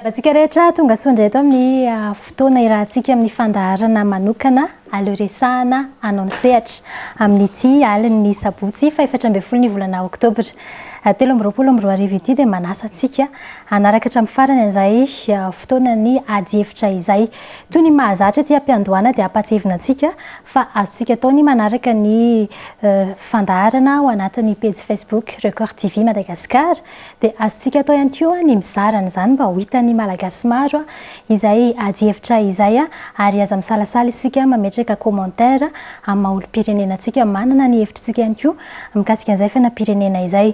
Antsika rehetra tonga soa indray eto amin'ny fotoana irahantsika amin'ny fandaharana manokana Aleo resahana anao ny sehatra amin'ity alin'ny sabotsy fahefatra ambin'ny folo ny volana oktobra 2023 ity dia manasa antsika hanaraka hatramin'ny farany an'izay fotoanan'ny adihevitra izay. Toy ny mahazatra ety am-piandohana dia ampahatsiahivina antsika fa azontsika atao ny manaraka ny fandaharana ao anatin'ny pejy Facebook Record TV Madagascar Dia azontsika atao ihany koa ny mizara an'izany mba ho hitan'ny Malagasy maro izay adihevitra izay ary aza misalasala isika mametraka commentaire amin'ny maha olom-pirenena antsika manana ny hevitritsika ihany koa mikasika an'izay fiainam-pirenena izay.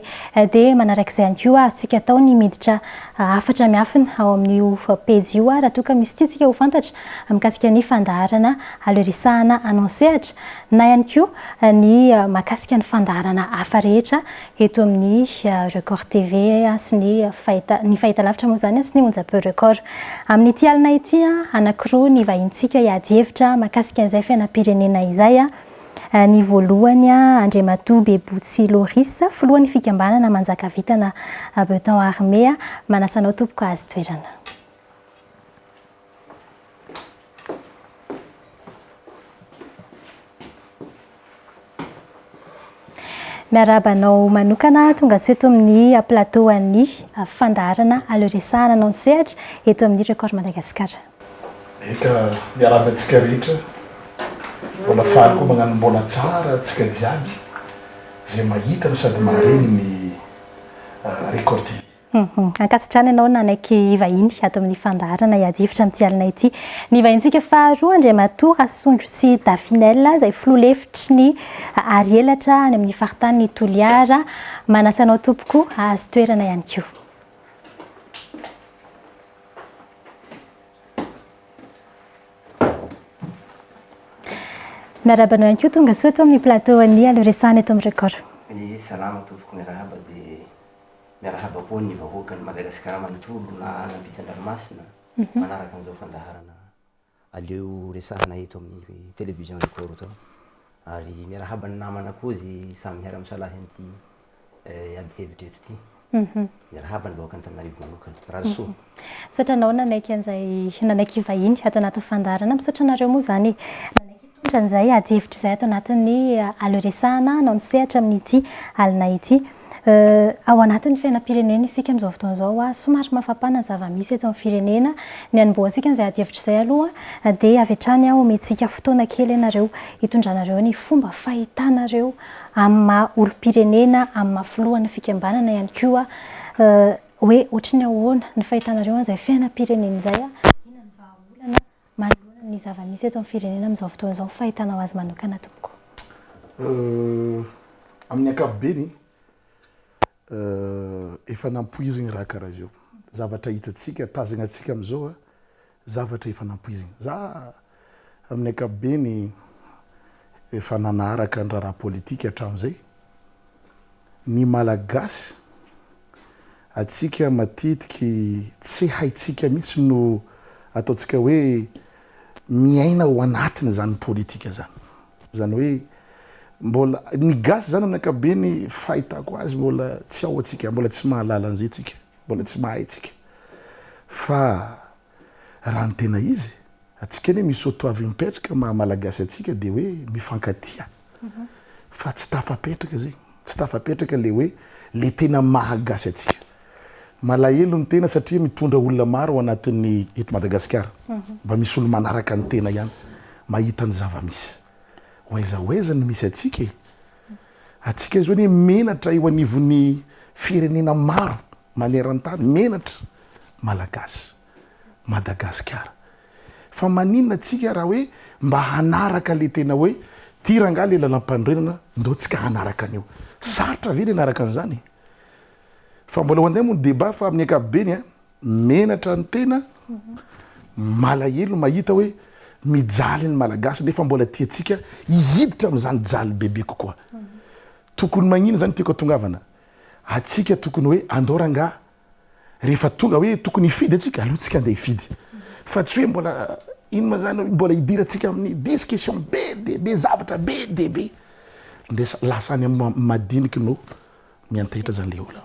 Dia manarak'izay ihany koa azontsika atao ny miditra hafatra miafina ao amin'io pejy io raha toa ka misy tiantsika ho fantatra mikasika ny fandaharana Aleo resahana anonsehatra na ihany koa ny mahakasika ny fandaharana hafa rehetra eto amin'ny Record TV sy ny fahita ny fahitalavitra moa izany sy ny onjam-peo Record. Amin'ity alina ity, anankiroa ny vahintsika hiady hevitra mahakasika an'izay fiainam-pirenena izay. Ny voalohany, Andriamatoa Bebotsy Loris, filohan'ny fikambanana Manjakavitana Beton Armé. Manasa anao tompoko hahazo toerana. Miarahaba anao manokana tonga soa eto amin'ny plateau an'ny fandaharana Aleo Resahana anao ny sehatra eto amin'ny Record Madagascar. Eka, miarahaba antsika rehetra. Mbola faly koa magnano mbola tsara antsika jiaby izay mahita no sady mahare ny Record TV. Ankasitrahana ianao nanaiky hivahiny ato amin'ny fandaharana hiady hevitra amin'ity alina ity. Ny vahintsika faharoa, Andriamatoa Rasondrotsy Dafinel, izay filoha lefitry ny Arielatra any amin'ny faritanin'i Toliara. Manasa anao tompoko hahazo toerana ihany koa. Miarahaba anao ihany koa tonga soa eto amin'ny plateau an'ny Aleo Resahana eto amin'ny Record. Salama tompoko, miarahaba dia Miarahaba koa ny vahoakan'i Madagasikara manontolo na any ampitan-dranomasina manaraka an'izao fandaharana Aleo resahana eto amin'ny Télévision Record izao. Ary miarahaba ny namana koa izay samy miara-misalahy amin'ity ady hevitra eto ity. Miarahaba ny vahoakan'Antananarivo manokana. Mirary soa. Misaotra anao nanaiky an'izay nanaiky hivahiny ato anatin'ny fandaharana. Misaotra anareo moa izany e. Nanaiky hitondra an'izay ady hevitra izay ato anatin'ny Aleo Resahana hanao ny sehatra amin'ity alina ity. Ao anatin'ny fiainam-pirenena isika amin'izao fotoana izao. Somary mafampana ny zava-misy eto amin'ny firenena. Ny hanombohantsika an'izay ady hevitra izay aloha dia avy hatrany omentsika fotoana kely ianareo hitondranareo ny fomba fahitanareo amin'ny maha olom-pirenena, amin'ny maha filohan'ny fikambanana ihany koa hoe ohatry ny ahoana ny fahitanareo an'izay fiainam-pirenena izay, inona ny vahaolana manoloana ny zava-misy eto amin'ny firenena amin'izao fotoana izao, fahitanao azy manokana tompoko. Amin'ny ankapobeny, efa nampoizigny raha karaha izao. Zavatra hitantsika, tazagnantsika amin'izao, zavatra efa nampoizigny. Za amin'ny ankapobeny efa nanaraka ny raharaha politika hatramin'izay. Ny Malagasy, atsika matetiky tsy haitsika mihitsy no ataontsika hoe miaina ao anatiny zany politika zany. Zany hoe mbola, ny gasy zany amin'ny ankapobeny fahitako azy mbola tsy ao atsika, mbola tsy mahalala an'izay tsika, mbola tsy mahay tsika. Fa raha ny tena izy, atsika anie misy soatoavina mipetraka maha malagasy antsika dia hoe mifankatia. Fa tsy tafapetraka zay, tsy tafapetraka le hoe le tena maha gasy antsika. Malahelo ny tena satria mitondra olona maro ao anatin'ny eto Madagasikara. Mba misy olo manaraka ny tena ihany, mahita ny zava-misy. Ho aiza ho aiza no misy antsika e? Antsika zao anie menatra eo anivon'ny firenena maro maneran-tany, menatra Malagasy, Madagasikara. Fa maninona tsika raha hoe mba hanaraka le tena hoe ty rangaha le lalam-panorenana ndao tsika hanaraka an'io. Sarotra ve le hanaraka an'izany e? Fa mbola ho andeha moa ny débat fa amin'ny ankapobeny a, menatra ny tena, malahelo mahita hoe mijaly ny Malagasy nefa mbola tiantsika hihiditra amin'izany jaly bebe kokoa. Tokony magnino zany tiako atongavana? Atsika tokony hoe andao rangaha rehefa tonga hoe tokony hifidy atsika, aleo tsika andeha hifidy. Fa tsy hoe mbola ino ma zany mbola hidirantsika amin'ny discussion be dia be, zavatra be dia be. Lasa any amin'ny madiniky no miantehitra zany le olona.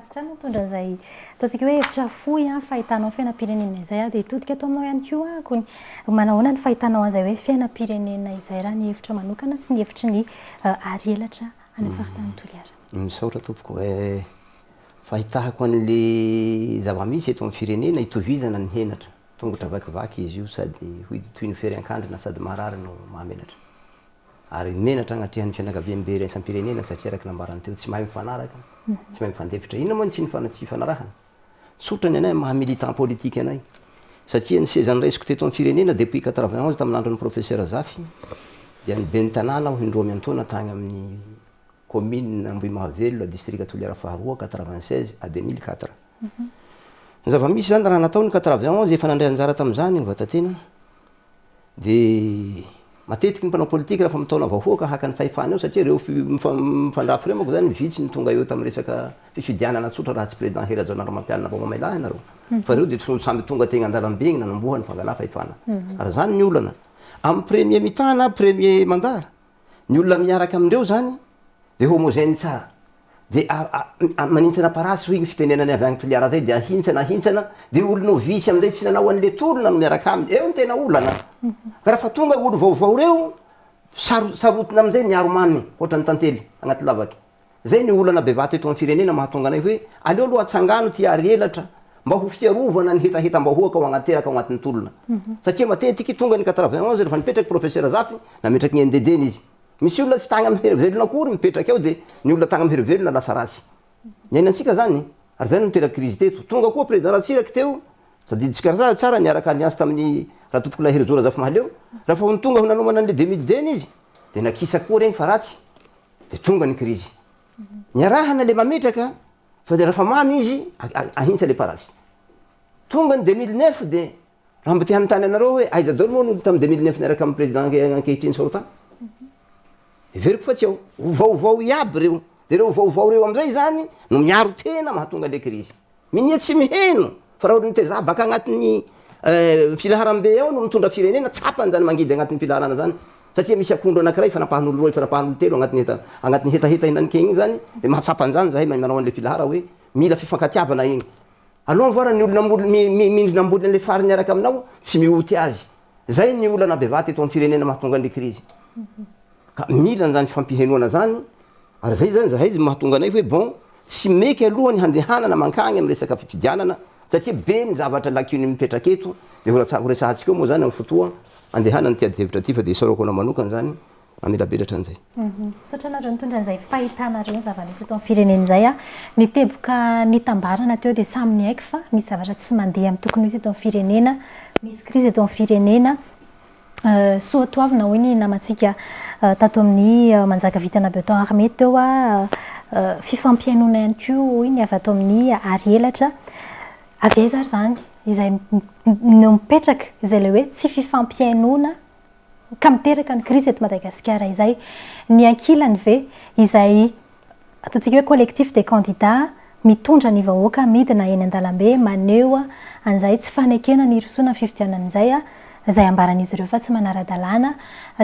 Ankasitrahana nitondra an'izay ataontsika hoe hevitra fohy an, fahitanao ny fiainam-pirenena izay dia hitodika ato aminao ihany koa aho Kony. Manahoana ny fahitanao an'izay hoe fiainam-pirenena izay raha ny hevitra manokana sy ny hevitry ny Ary Elatra any amin'ny faritany Toliara? Misaotra tompoko. Fahitahako an'le zava-misy eto amin'ny firenena itovizana ny henatra. Tongotra vakivaky izy io sady hoy toy ny fery an-kandrina sady marary no mahamenatra. Ary menatra agnatrehan'ny fianakaviambe iraisam-pirenena satria araka ny nambarany teo tsy mahay mifanaraka, tsy mahay mifandefitra. Inona moa ny tsy tsy ifanarahana? Tsotra ny anay maha militant politique anay satria ny seza noraisiko teto amin'ny firenena depuis 91 tamin'ny andron'ny professeur Zafy dia ny ben'ny tanàna aho indroa miantaona tagny amin'ny commune Ambohimahavelona district Toliara faharoa 96 à 2004. Ny zava-misy zany raha natao ny 91 efa nandray anjara tamin'izany ny vatatena De matetiky ny mpanao politika rehefa mitaona vahoaka haka ny fahefana eo satria reo mifandrafy reo manko zany vitsy ny tonga eo tamin'ny resaka fifidianana tsotra raha tsy président Hery Rajaonarimampianina vao mamailahy ianareo fa reo de samby tonga tegna andalambe igny nanomboha ny fangala fahefana ary zany ny olana amin'ny premier mi-temps na premier mandat ny olona miaraka amindreo zany de homogène tsara de manintsana parasy hoy ny fitenenany avy agny Toliara zay de ahintsana ahintsana de olo novice amizay tsy nanao an'le tolona no miaraka aminy, eo ny tena olana, ka raha fa tonga olo vaovao reo saro- sarotina amizay miaro mamy ohatran'ny tantely agnaty lavaky, zay ny olana bevata eto amin'ny firenena mahatonga anay hoe aleo aloha atsangano ty ary elatra mba ho fiarovana ny hetahetam-bahoaka ao agnateraka ao agnatin'ny tolona, satria matetiky tonga ny 91 rehefa nipetraky professeur Zafy nametraky ny NDD-ny izy. Misy olona tsy tagny amin'ny hery velona akory mipetraka eo de ny olona tagny amin'ny hery velona lasa ratsy. Niainantsika zany ary zay no niteraka crise teto. Tonga koa président Ratsiraka teo, tadidintsika tsara niaraka alliance tamin'ny Ratompokolahy Herizo Razafimahaleo, raha vao tonga ho nanomana an'le 2002 izy de nakisa koa regny fa ratsy de tonga ny crise. Niarahana le mametraka fa de rehefa mamy izy ahintsa le parasy. Tonga ny 2009 de Raha mba te hanontany anareo hoe aiza daholo moa ny olo tamin'ny 2009 niaraka amin'ny président ankehitriny sortant? Heveriko fa tsy ao. Vaovao iaby ireo. De ireo vaovao ireo amizay zany no miaro tena mahatonga le krizy. Minia tsy miheno fa raha olo niteza baka agnatin'ny filaharambe ao no mitondra firenena, tsapany zany mangidy agnatin'ny filaharana zany satria misy akondro anakiray ifanapahan'olo roa, ifanapahan'olo telo agnatin'ny heta agnatin'ny hetaheta henaniky igny zany de mahatsapa an'zany zahay manao an'le filahara hoe mila fifankatiavana igny. Aleo avoara ny olona mindrina ambony an'ilay fary miaraka aminao tsy mioty azy. Zay ny olana bevata eto amin'ny firenena mahatonga an'ilay krizy. Ka mila an'izany fampihenoana zany ary zay zany zahay mahatonga anay hoe bon tsy meky aloha ny handehanana mankagny amin'ny resaka fifidianana satria be ny zavatra lacune mipetraka eto de ho resahantsika eo moa zany amin'ny fotoa andehanana ity adihevitra ity fa de isaorako anao manokana zany mamelabelatra an'izay. Misaotra anareo nitondra an'izay fahitanareo ny zava-misy eto amin'ny firenena izay. Ny teboka nitambarana teo dia samy miaiky fa misy zavatra tsy mandeha amin'ny tokony ho izy eto amin'ny firenena, misy krizy eto amin'ny firenena. Soatoavina hoy ny namantsika tato amin'ny Manjakavitana Beton Armé teo, fifampihainoana ihany koa hoy ny avy ato amin'ny Arielatra. Avy aiza ary izany izay no mipetraka izay ilay hoe tsy fifampihainoana ka miteraka ny krizy eto Madagasikara izay. Ny ankilany ve izay ataontsika hoe collectif des candidats mitondra ny vahoaka midina eny an-dalambe maneho an'izay tsy fanekena ny hirosoana amin'ny fifidianana izay, izay ambaran'izy ireo fa tsy manara-dalàna,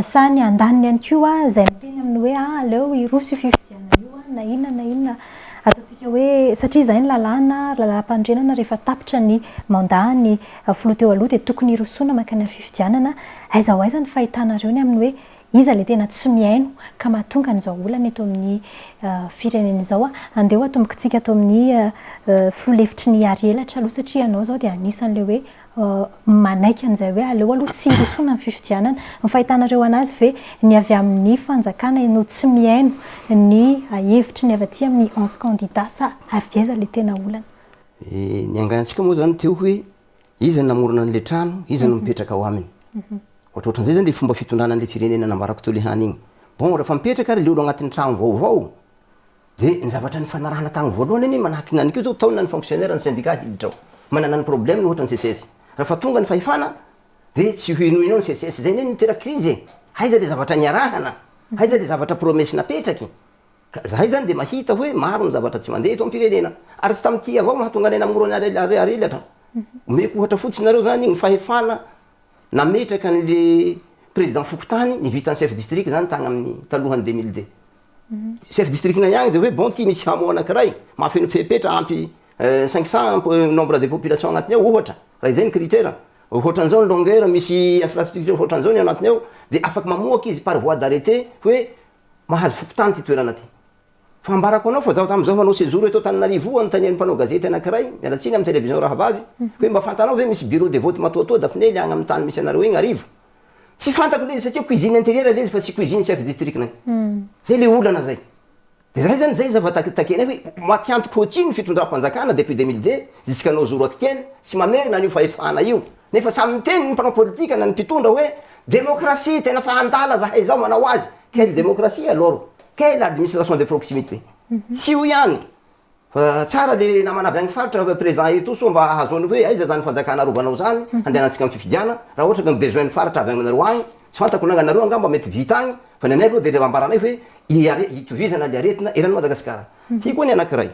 sa ny andaniny ihany koa izay miteny amin'ny hoe aleo hiroso io fifidianana io na inona na inona ataontsika hoe satria izay ny lalàna, lalàmpanorenana rehefa tapitra ny mandat ny filoha teo aloha dia tokony hirosoana mankany amin'ny fifidianana. Aiza ho aiza ny fahitanareo ny amin'ny hoe iza ilay tena tsy mihaino ka mahatonga an'izao olana eto amin'ny firenena izao? Andeha ho atombokitsika ato amin'ny filoha lefitry ny Hary Elatra aloha satria ianao izao dia anisan'ilay hoe manaiky an'izay hoe aleo aloha tsy hirosoana ny fifidianana. Ny fahitanareo an'azy ve ny avy amin'ny fanjakana no tsy mihaino ny hevitry ny avy aty amin'ny 11 candidats sa avy aiza ilay tena olana? Ny angahantsika moa zany teo hoe iza no namorona an'le trano, iza no mipetraka ao aminy. Ohatrohatran'izay zany le fomba fitondrana an'le firenena nambarako teo le hany igny. Bon rehefa mipetraka ary le olo agnatin'ny trano vaovao de ny zavatra nifanarahana tagny voalohany anie manahaky ny koa zao taonina ny fonctionnaire ny syndicat hiditra ao. Manana ny problème-ny ohatra ny CCS. Rehefa tonga ny fahefana de tsy ho henoinao ny CCS. Zay anie no niteraka crise e. Aiza le zavatra niarahana? Aiza le zavatra promesse napetraky? Ka zahay zany de mahita hoe maro ny zavatra tsy mandeha eto am firenena ary tsy tamin'ity avao mahatonga anay namorona arelatra. Omeko ohatra fotsiny nareo zany ny fahefana nametraka an'le président fokontany ny vitan'ny chef district zany tagny amin'ny talohan'ny 2002. Chef district-nay agny de hoe bon ty misy hameau anakiray mahafeno fepetra ampy 500 nombre de population agnatiny ao ohatra, raha izay ny critère, ohatran'izao ny longueur, misy infrastructure ohatran'izao ny anatiny ao, de afaky mamoaka izy par voie d'arrêté hoe mahazo fokontany ty toerana ty. Fa ambarako anao fa zaho tamin'izao manao séjour eto Antananarivo io anontanian'ny mpanao gazety anakiray, miala tsiny amin'ny télévision rahavavy, hoe mba fantanao ve misy bureau de vote matoatoa Daphinel agny amin'ny tany misy anareo igny Arivo? Tsy fantako le izy satria cuisine intérieure le izy fa tsy cuisine chef district-nay. Zay le olana zay. De zahay zany zay zava-takianay hoe matiantoka ohatrino ny fitondram-panjakana depuis 2002 jusqu'à nos jours actuels tsy mamerina an'io fahefana io. Nefa samy miteny ny mpanao politika na ny mpitondra hoe démocratie tena fa handala zahay zao manao azy. Quelle démocratie alors? Quelle administration de proximité? Tsy io ihany. Fa tsara le namana avy agny faritra présent eto soa mba ahazoany hoe aiza zany fanjakana arovanao zany handehanantsika am fifidiana raha ohatra ka ny besoin ny faritra avy aminareo agny tsy fantako na gnanareo angamba mety vita agny fa ny anay aloha de le ambaranay hoe iare- itovizana le aretina eran'i Madagasikara. Ty koa ny anakiray,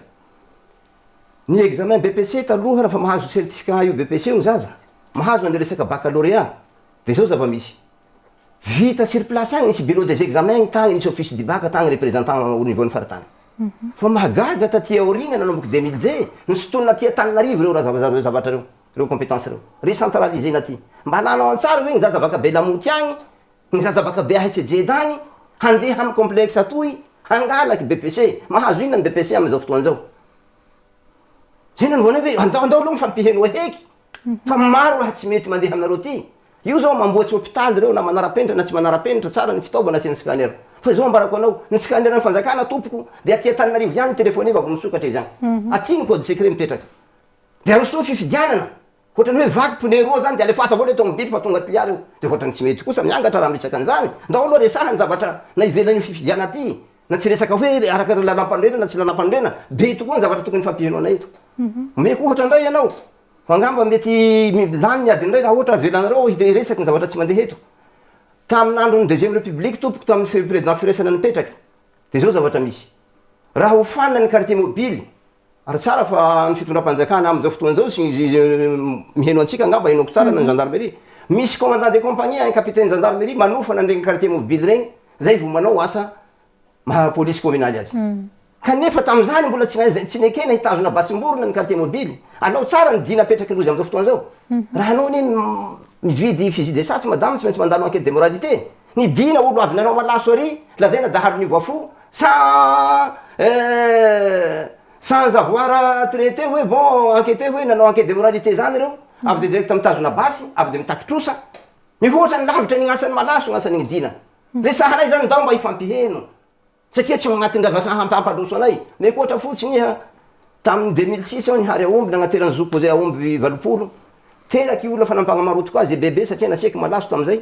ny examen BEPC taloha raha fa mahazo certificat io BEPC io ny zaza mahazo anle resaka baccalauréat de zao zava-misy, Vita sur place agny, nisy bureau des examens agny tagny, nisy office du bac tagny représentant au niveau ny faritany. Fa mahagaga taty aoriana nanomboky 2002, nisintonina aty Antananarivo ireo raha zavatra ireo, ireo compétences ireo. Recentraliser-na aty. Mba alanao an-tsary hoe ny zaza baka Belamoty agny, ny zaza baka Beahitsejeda agny, handeha amy complexe atoy, hangalaky BEPC. Mahazo inona ny BEPC amizao fotoana izao? Zay nanaovanay hoe andao andao aloha mifampihenoa heky fa maro raha tsy mety mandeha aminareo ty. Io zao mamboatsy hopitaly reo na manara-penitra na tsy manara-penitra, tsara ny fitaovana asiana scanner. Fa izao ambarako anao, ny scanner ny fanjakana tompoko de aty Antananarivo ihany ny telephone vao misokatra izy any. Aty ny code secret mipetraka. De arosoa fifidianana. Ohatran'ny hoe vaky pneu roa zany de alefaso avao le tomobily fa tonga Toliara io. De ohatran'ny tsy mety kosa miangatra raha miresaka an'izany. Ndao aloha resaha ny zavatra na ivelan'io fifidianana ty. Na tsy resaka hoe araka ny lalampanorenana na tsy lalampanorenana, be tokoa ny zavatra tokony hifampihenoana eto. Omeko ohatra indray ianao, fa angamba mety lany ny adiny iray raha ohatra avelanareo hiresaka ny zavatra tsy mandeha eto. Tamin'ny andron'ny deuxième république tompoko, tamin'ny président firaisana nipetraka, dia izao zavatra misy. Raha hofanina ny quartier mobile, ary tsara fa ny fitondram-panjakana amin'izao fotoana izao sy miheno antsika angamba henoako tsara na ny gendarmerie. Misy commandant de compagnie, un capitaine gendarmerie manofana an'ireny quartier mobile ireny, zay vao manao asa maha polisy communale azy. Kanefa tamin'izany mbola tsy naiza tsy nekena hitazona basim-borona ny quartier mobile. Alao tsara ny dina apetraky ny rozy amin'izao fotoana izao. Raha anao anie mividy fusil de chasse madame tsy maintsy mandalo enquête de moralité. Ny dina olo avy nanao malaso ary lazaina dahalo niova fo sans sans avoir traité hoe bon enquêter hoe nanao enquête de moralité zany ireo avy de direct mitazona basy avy de mitaky trosa. Mihoatra ny lavitra ny asan'ny malaso ny asan'ny dina. Resahanay zany ndao mba hifampiheno satria tsy ao agnatin'ny zavatra hampampandroso anay. Omeko ohatra fotsiny iha, tamin'ny 2006 aho nihary aomby nagnateran'ny zokiko zay aomby 80, teraky olona fa nampagnamarotiko azy bebe satria nasiaky malaso tamizay,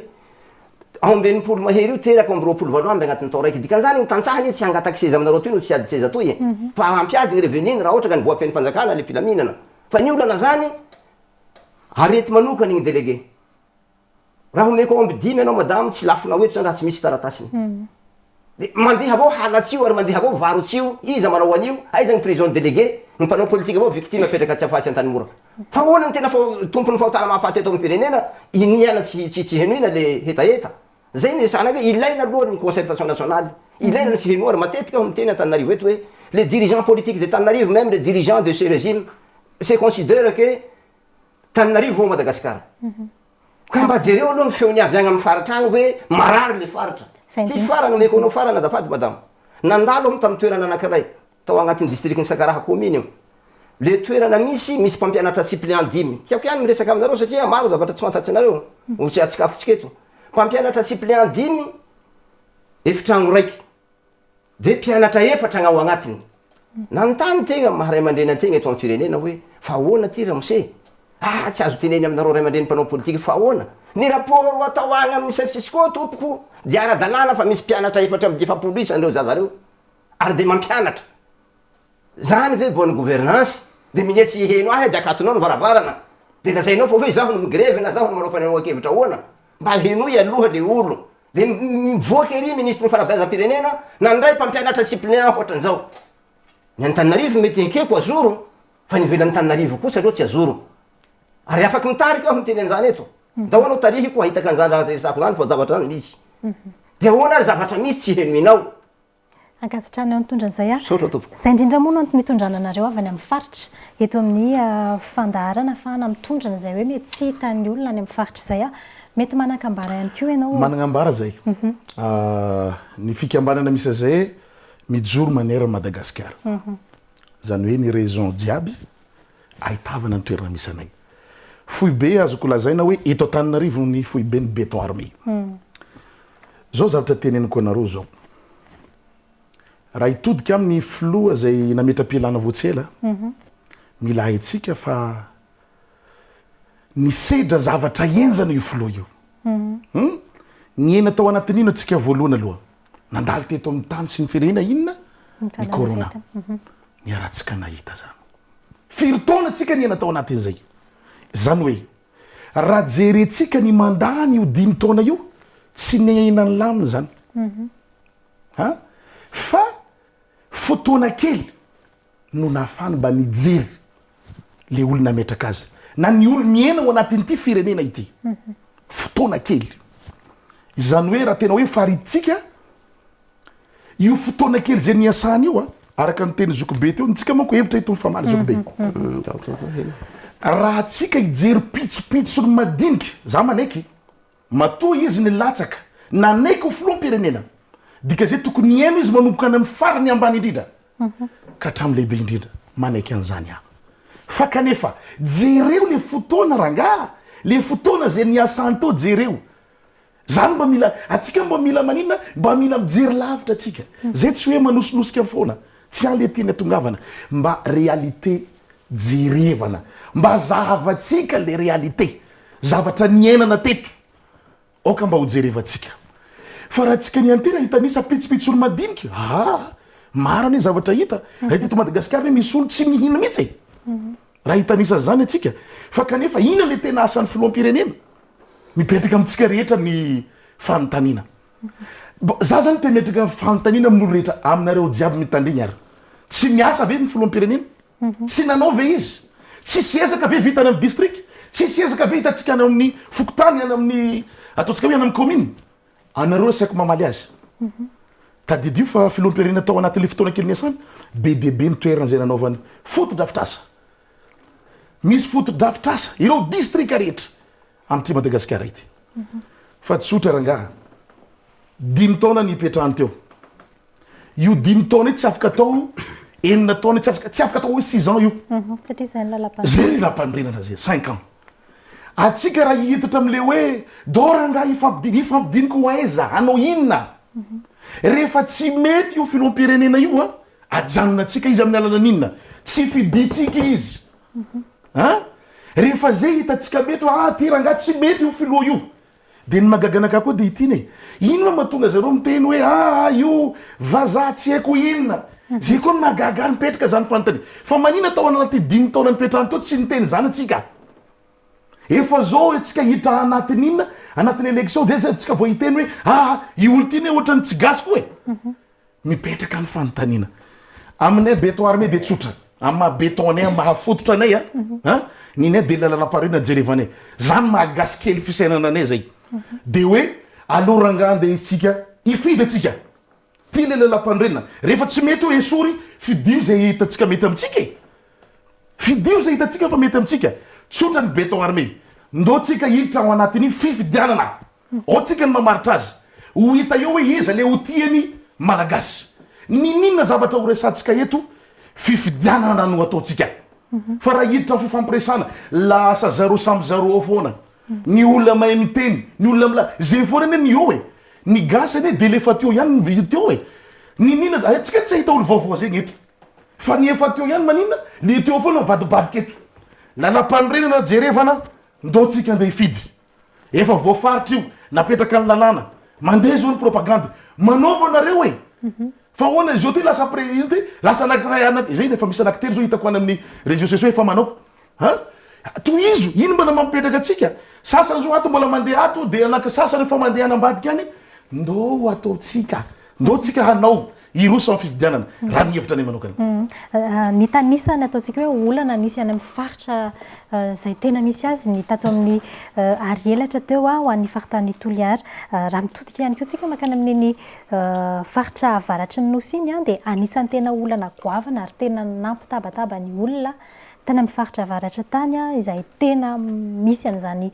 aomby 60 mahery io teraka aomby 28 amby agnatin'ny tao raiky, dikan'izany ny tantsaha anie tsy hangataky seza aminareo toy no tsy hiady seza toy e, fa ampy azy ny revenu-ny raha ohatra ka nivoa feno fanjakana le filaminana, fa ny olana zany arety manokana igny délégué. Raha omeko aomby dimy ianao madame tsy lafonao eto zany raha tsy misy taratasiny. De mandeha avao halatsy io ary mandeha avao varotsy io, iza manao an'io, aiza ny prison délégué, ny mpanao politique avao victime apetraka Tsiafahy sy Antanimora. Fa ahoana no tena tompon'ny fahotana mahafaty eto amin'ny firenena, iniana tsy tsy tsy henoina le hetaheta. Zay no resahanay hoe ilaina aloha ny concertation nationale, ilaina ny fihenoa ary matetika aho miteny Antananarivo eto hoe les dirigeants politiques de Tananarivo même les dirigeants de ce régime se considèrent que Tananarivo vao Madagasikara. Ka mba jereo aloha ny feony avy agny amin'ny faritra agny hoe marary le faritra. Ty farany omeko anao farany azafady madama. Nandalo aho tamin'ny toerana anankiray tao agnatin'ny district-n'i Sakaraha commune io. Le toerana misy, misy mpampianatra suppléant dimy. Tiako ihany miresaka aminareo satria maro zavatra tsy fantatsinareo, ho tsy atsikafotsika eto. Mpampianatra suppléant dimy, efitragno raiky. De mpianatra efatra gn'ao agnatiny. Nanontany tegna maha ray aman-dreny antegna eto amin'ny firenena hoe fa ahoana ty ramose? Ah tsy azo teneny aminareo ray aman-dreny mpanao politika fa ahoana? Ny rapport atao agny amin'ny chef cisco tompoko de ara-dalàna fa misy mpianatra 44 isan'ireo zaza reo ary de mampianatra. Zany ve bonne gouvernance? De minia tsy hiheno ahy de akatonao ny varavarana de lazainao fa hoe zaho no migrevy na zaho no manao fanehoan-kevitra ahoana? Mba henoy aloha le olo. De mivoaka ery minisitry ny fanabeazam-pirenena nandray mpampianatra suppléant hoatran'izao. Ny Antananarivo mety ekeko azoro fa ny ivelan'Antananarivo kosa aloha tsy azoro. Ary afaky mitarika aho miteny an'izany eto. Ndao anao tarihiko hahitaka an'izany raha resako zany fa zavatra zany misy. De ahoana ary zavatra misy tsy henoinao? Ankasitrahana eo nitondra an'izay aho. Misaotra tompoko. Izay indrindra moa no antony nitondrana anareo avy any amin'ny faritra eto amin'ny fandaharana ahafahana mitondra an'izay hoe mety tsy hitan'ny olona any amin'ny faritra izay. Mety manan-kambara ihany koa ianao. Manana ambara zay. Ny fikambanana misy azay mijoro manerana Madagasikara. Zany hoe ny région jiaby ahitavana ny toerana misy anay. Foibe azoko lazaina hoe eto Antananarivo ny foiben'ny Béton Armé. Zao zavatra teneniko anareo zao. Raha hitodika amin'ny filoha zay nametra-pialana vao tsy ela, mila haintsika fa nisedra zavatra henjana io filoha io. Hum? Niaina tao anatin'ino antsika voalohany aloha? Nandalo teto amin'ny tany sy ny firenena inona? Ny corona. Niarahantsika nahita zany. Firy taona tsika niaina tao anatin'izay? Zany hoe raha jerentsika ny mandat io dimy taona io, tsy niaina ny lamina zany. Ha? Fa fotoana kely no nahafahany mba nijery le olona nametraka azy na ny olo miaina ao anatin'ity firenena ity. Fotoana kely. Izany hoe raha tena hoe farititsika io fotoana kely zay niasany io a, araka ny teny zokibe teo, ntsika manko hevitra eto mifamaly zokibe. Raha tsika hijery pitsopitsony madinika, za manaiky, Matoa izy nilatsaka nanaiky ho filoham-pirenena, dika izay tokony hihaino izy manomboka any amin'ny farany ambany indrindra ka hatramin'ny lehibe indrindra. Manaiky an'izany aho. Fa kanefa jereo le fotoana rangaha, le fotoana izay niasany teo jereo. Zany mba mila, antsika mba mila maninona? Mba mila mijery lavitra antsika. Zay tsy hoe manosinosika foana. Tsy any le tiany atongavana. Mba réalité jerevana. Mba zahavantsika le réalité. Zavatra niainana teto. Aoka mba ho jerevantsika. Fa raha tsika niantera hitanisa pitsopitsony madinika, aa! Maro anie zavatra hita. Raha teto Madagasikara anie misy olo tsy mihina mihitsy e. Raha hitanisa zany atsika. Fa kanefa inona le tena asan'ny filoham-pirenena? Mipetraka amintsika rehetra ny fanontaniana. Bon, za zany te metraka fanontaniana amin'olo rehetra, aminareo jiaby mitandrigny ary. Tsy miasa ve ny filoham-pirenena? Tsy nanao ve izy? Tsisy ezaka ve vita any amin'ny district? Tsisy ezaka ve hitantsika any amin'ny fokontany, any amin'ny ataontsika hoe any amin'ny commune? Anareo asaiko mamaly azy. Tadidio fa filoham-pirenena tao anatin'ilay fotoana kely niasany, be dia be ny toerana izay nanaovany fotodrafitrasa. Misy fotodrafitrasa ireo distrika rehetra amin'ity Madagasikara ity. Fa tsotra rangaha, dimy taona nipetrahany teo. Io dimy taona io tsy afaka atao enina taona, tsy afaka, tsy afaka atao hoe six ans io. Satria izay ny lalam-panorenana. Zay ny lalam-panorenana zay, cinq ans. Atsika raha hihitatra am'le hoe dao rangaha hifampidiniky, hifampidiniky ho aiza, hanao inona? Rehefa tsy mety io filoham-pirenena io a, ajanona antsika izy amin'ny alalan'inona? Tsy fidintsika izy. An? Rehefa zay hitantsika mety hoe ah ty rangaha tsy mety io filoha io. Dia ny mahagaga anakahy koa dia ity ne, inona mahatonga zareo miteny hoe aa io vazaha tsy haiko inona. Zay koa no mahagaga ahy mipetraka zany fanontaniana. Fa manina tao anaty dimy taona nipetrahany teo tsy niteny zany antsika? Efa zao antsika hiditra anatin'ny inona? Anatin'ny election zay zay antsika vao hiteny hoe aa io olo ty ne ohatran'ny tsy gasy koa e. Mipetraka ny fanontaniana. Aminay béton armé dia tsotra. Amin'ny maha béton anay, amin'ny maha fototra anay a, an, ny nay dia lalam-panorenana jerevanay. Zany maha gasy kely fisainana anay zay. Dia hoe aleo rangaha andeha isika hifidy antsika. Ty le lalam-panorenana. Rehefa tsy mety eo esory, fidio zay hitantsika mety amintsika e. Fidio zay hitantsika fa mety amintsika. Tsotra ny béton armé. Ndao tsika hiditra ao anatin'ny fifidianana. Ao tsika ny mamaritra azy. Ho hita eo hoe iza le ho tiany Malagasy. Niniana zavatra ho resantsika eto, fifidianana no ataontsika. Fa raha hiditra amin'ny fifampiresahana, lasa zareo samy zareo ao foana. Ny olona mahay miteny, ny olona mila, zay foana anie ny eo e. Ny gasy anie de le efa teo ihany no teo e. Niniana, tsika tsy hahita olo vaovao zegny eto. Fa ny efa teo ihany maninona? Le teo foana mivadibadika eto. Lalampanorenana jerevana, ndao tsika andeha hifidy. Efa voafaritra io, napetraka ny lalàna, mandeha zao ny propagandy, manaova nareo e! Fa ahoana izy io ty lasa pre ino ty, lasa anakiray anaky, zay efa misy anakitelo zao hitako any amin'ny réseaux sociaux efa manao, an! Tohizo, ino mbola mampipetraka antsika, sasany zao ato mbola mandeha ato de anaky sasany efa mandeha any ambadika any, ndao ataontsika, ndao tsika hanao. hiroso amin'ny fifidianana, raha ny hevitra anay manokana. Nitanisa ny ataontsika hoe olana nisy any amin'ny faritra izay tena misy azy ny tato amin'ny Arielatra teo ho an'ny faritany Toliara. Raha mitodika ihany koa isika mankany amin'iny faritra avaratry ny Nosy iny dia anisan'ny tena olana goavana ary tena nampitabataba ny olona tany amin'ny faritra avaratra tany izay tena misy an'izany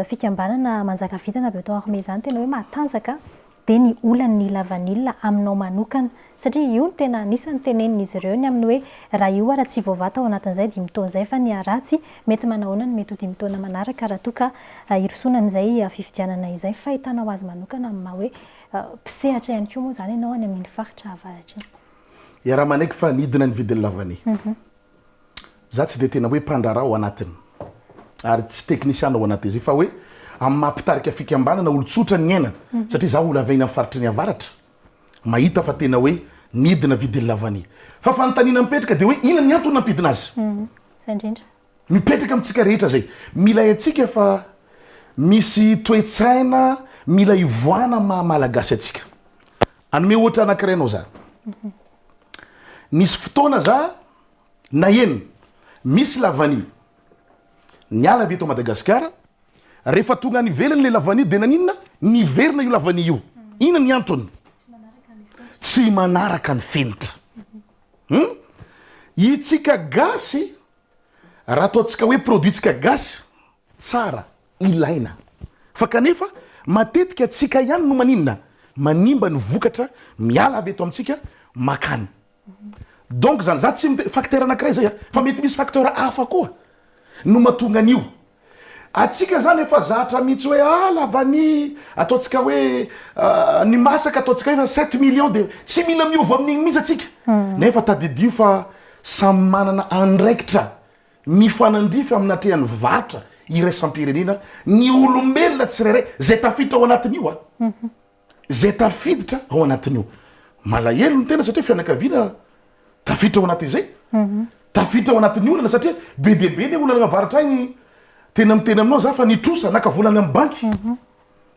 fikambanana Manjakavitana Beton Armé izany tena hoe matanjaka dia ny olan'ny lavanila aminao manokana satria io no tena anisan'ny tenenin'izy ireo ny amin'ny hoe raha io ara tsy voavaha tao anatin'izay dimy taona izay fa niharatsy mety manahoana no mety ho dimy taona manaraka raha toa ka hirosoana amin'izay fifidianana izay fahitanao azy manokana amin'ny maha hoe mpisehatra ihany koa moa izany ianao any amin'iny faritra avaratra iny. Iaraha-manaiky fa nidina ny vidin'ny lavanila. Za tsy dia tena hoe mpandraharaha ao anatiny ary tsy teknisiana ao anatin'izay fa hoe amin'ny maha mpitarika fikambanana olon-tsotra ny iainana satria za olona avy any amin'ny faritry ny avaratra mahita fa tena hoe nidina vidin'ny lavania. Fa fanontaniana mipetraka dia hoe inona ny antony nampidina azy? Izay indrindra. Mipetraka amintsika rehetra izay. Mila haintsika fa misy toe-tsaina mila ivoahana maha Malagasy antsika. Hanome ohatra anankiray anao za. Nisy fotoana za naheno misy lavania niala avy eto Madagasikara, rehefa tonga any ivelany le lavania de naninona? Niverina io lavania io. Inona ny antony? Tsy manaraka ny fenitra. Hum? Itsika gasy raha ataontsika hoe produit-tsika gasy tsara, ilaina. Fa kanefa matetika tsika ihany no maninona? Manimba ny vokatra miala avy eto amintsika makany. Donc zany za tsy mite, facteur anakiray zay a, fa mety misy facteur hafa koa no mahatonga an'io. Atsika zany efa zatra mihitsy hoe ah la vanille ataontsika hoe ny masaka ataontsika hoe sept millions de tsy mila miova amin'igny mihitsy atsika. Nefa tadidio fa samy manana andraikitra Mifanandrify amin'ny atrehan'ny varotra iraisam-pirenena ny olombelona tsirairay izay tafiditra ao anatin'io a! Izay tafiditra ao anatin'io. Malahelo ny tena satria fianakaviana tafiditra ao anatin'izay. Tafiditra ao anatin'ny olana satria be dia be ny olana avaratra agny tena miteny aminao za fa nitrosa naka vola any amin'ny banky.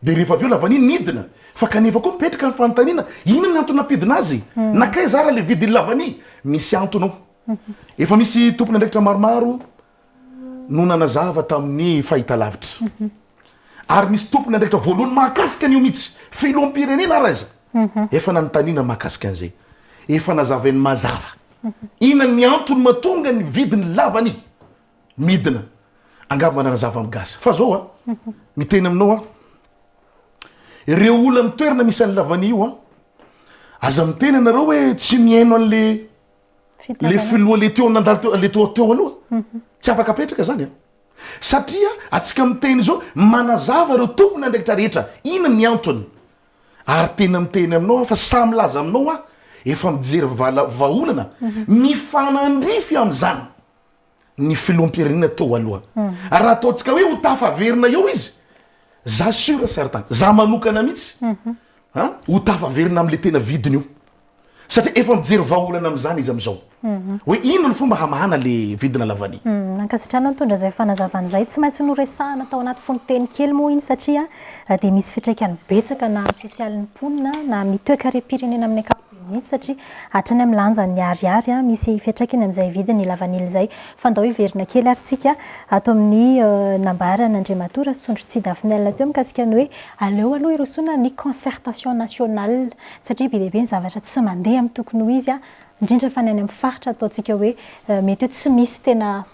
Dia rehefa avy eo lavania nidina fa kanefa koa mipetraka ny fanontaniana inona ny antony nampidina azy? Nankaiza ara le vidin'ny lavania? Misy antony ao. Efa misy tompon'andraikitra maromaro no nanazava tamin'ny fahitalavitra. Ary misy tompon'andraikitra voalohany mahakasika an'io mihitsy, filoham-pirenena ary aza efa nanontaniana mahakasika an'izay. Efa nazavainy mazava inona ny antony mahatonga ny vidin'ny lavany midina. Angamba nanazava amin'ny gasy. Fa zao a, miteny aminao aho, ireo olona amin'ny toerana misy an'ny lavany io a, aza miteny ianareo hoe tsy mihaino an'le Le filoha le teo nandalo teo le teo teo aloha tsy afaka apetraka zany a! Satria atsika miteny zao manazava ireo tompon'andraikitra rehetra inona ny antony ary tena miteny aminao aho fa sahy milaza aminao aho efa mijery vala vahaolana mifanandrify amin'izany ny filoham-pirenena teo aloha raha ataontsika hoe ho tafaverina eo izy za sur et certain za manokana mihitsy a ho tafaverina am'le tena vidiny io Satria efa mijery vahaolana amin'izany izy amin'izao. Hoe inona ny fomba hamahana le vidina lavania. Ankasitrahana nitondra izay fanazavana izay. Tsy maintsy noresahana tao anaty fononteny kely moa iny satria dia misy fiantraikany betsaka na amin'ny sosialin'ny mponina na amin'ny toekarem-pirenena amin'ny ankapobeny mihitsy satria hatrany amin'ny lanjan'ny ariary misy fiantraikany amin'izay vidin'ny lavanila izay. Fa ndao hiverina kely ary tsika ato amin'ny nambaran'Andriamatoa Rasondrotsy Daphinel teo mikasika ny hoe aleo aloha hirosoana ny concertation nationale. Satria be dia be ny zavatra tsy mandeha amin'ny tokony ho izy, indrindra fa ny any amin'ny faritra ataontsika hoe mety hoe tsy misy tena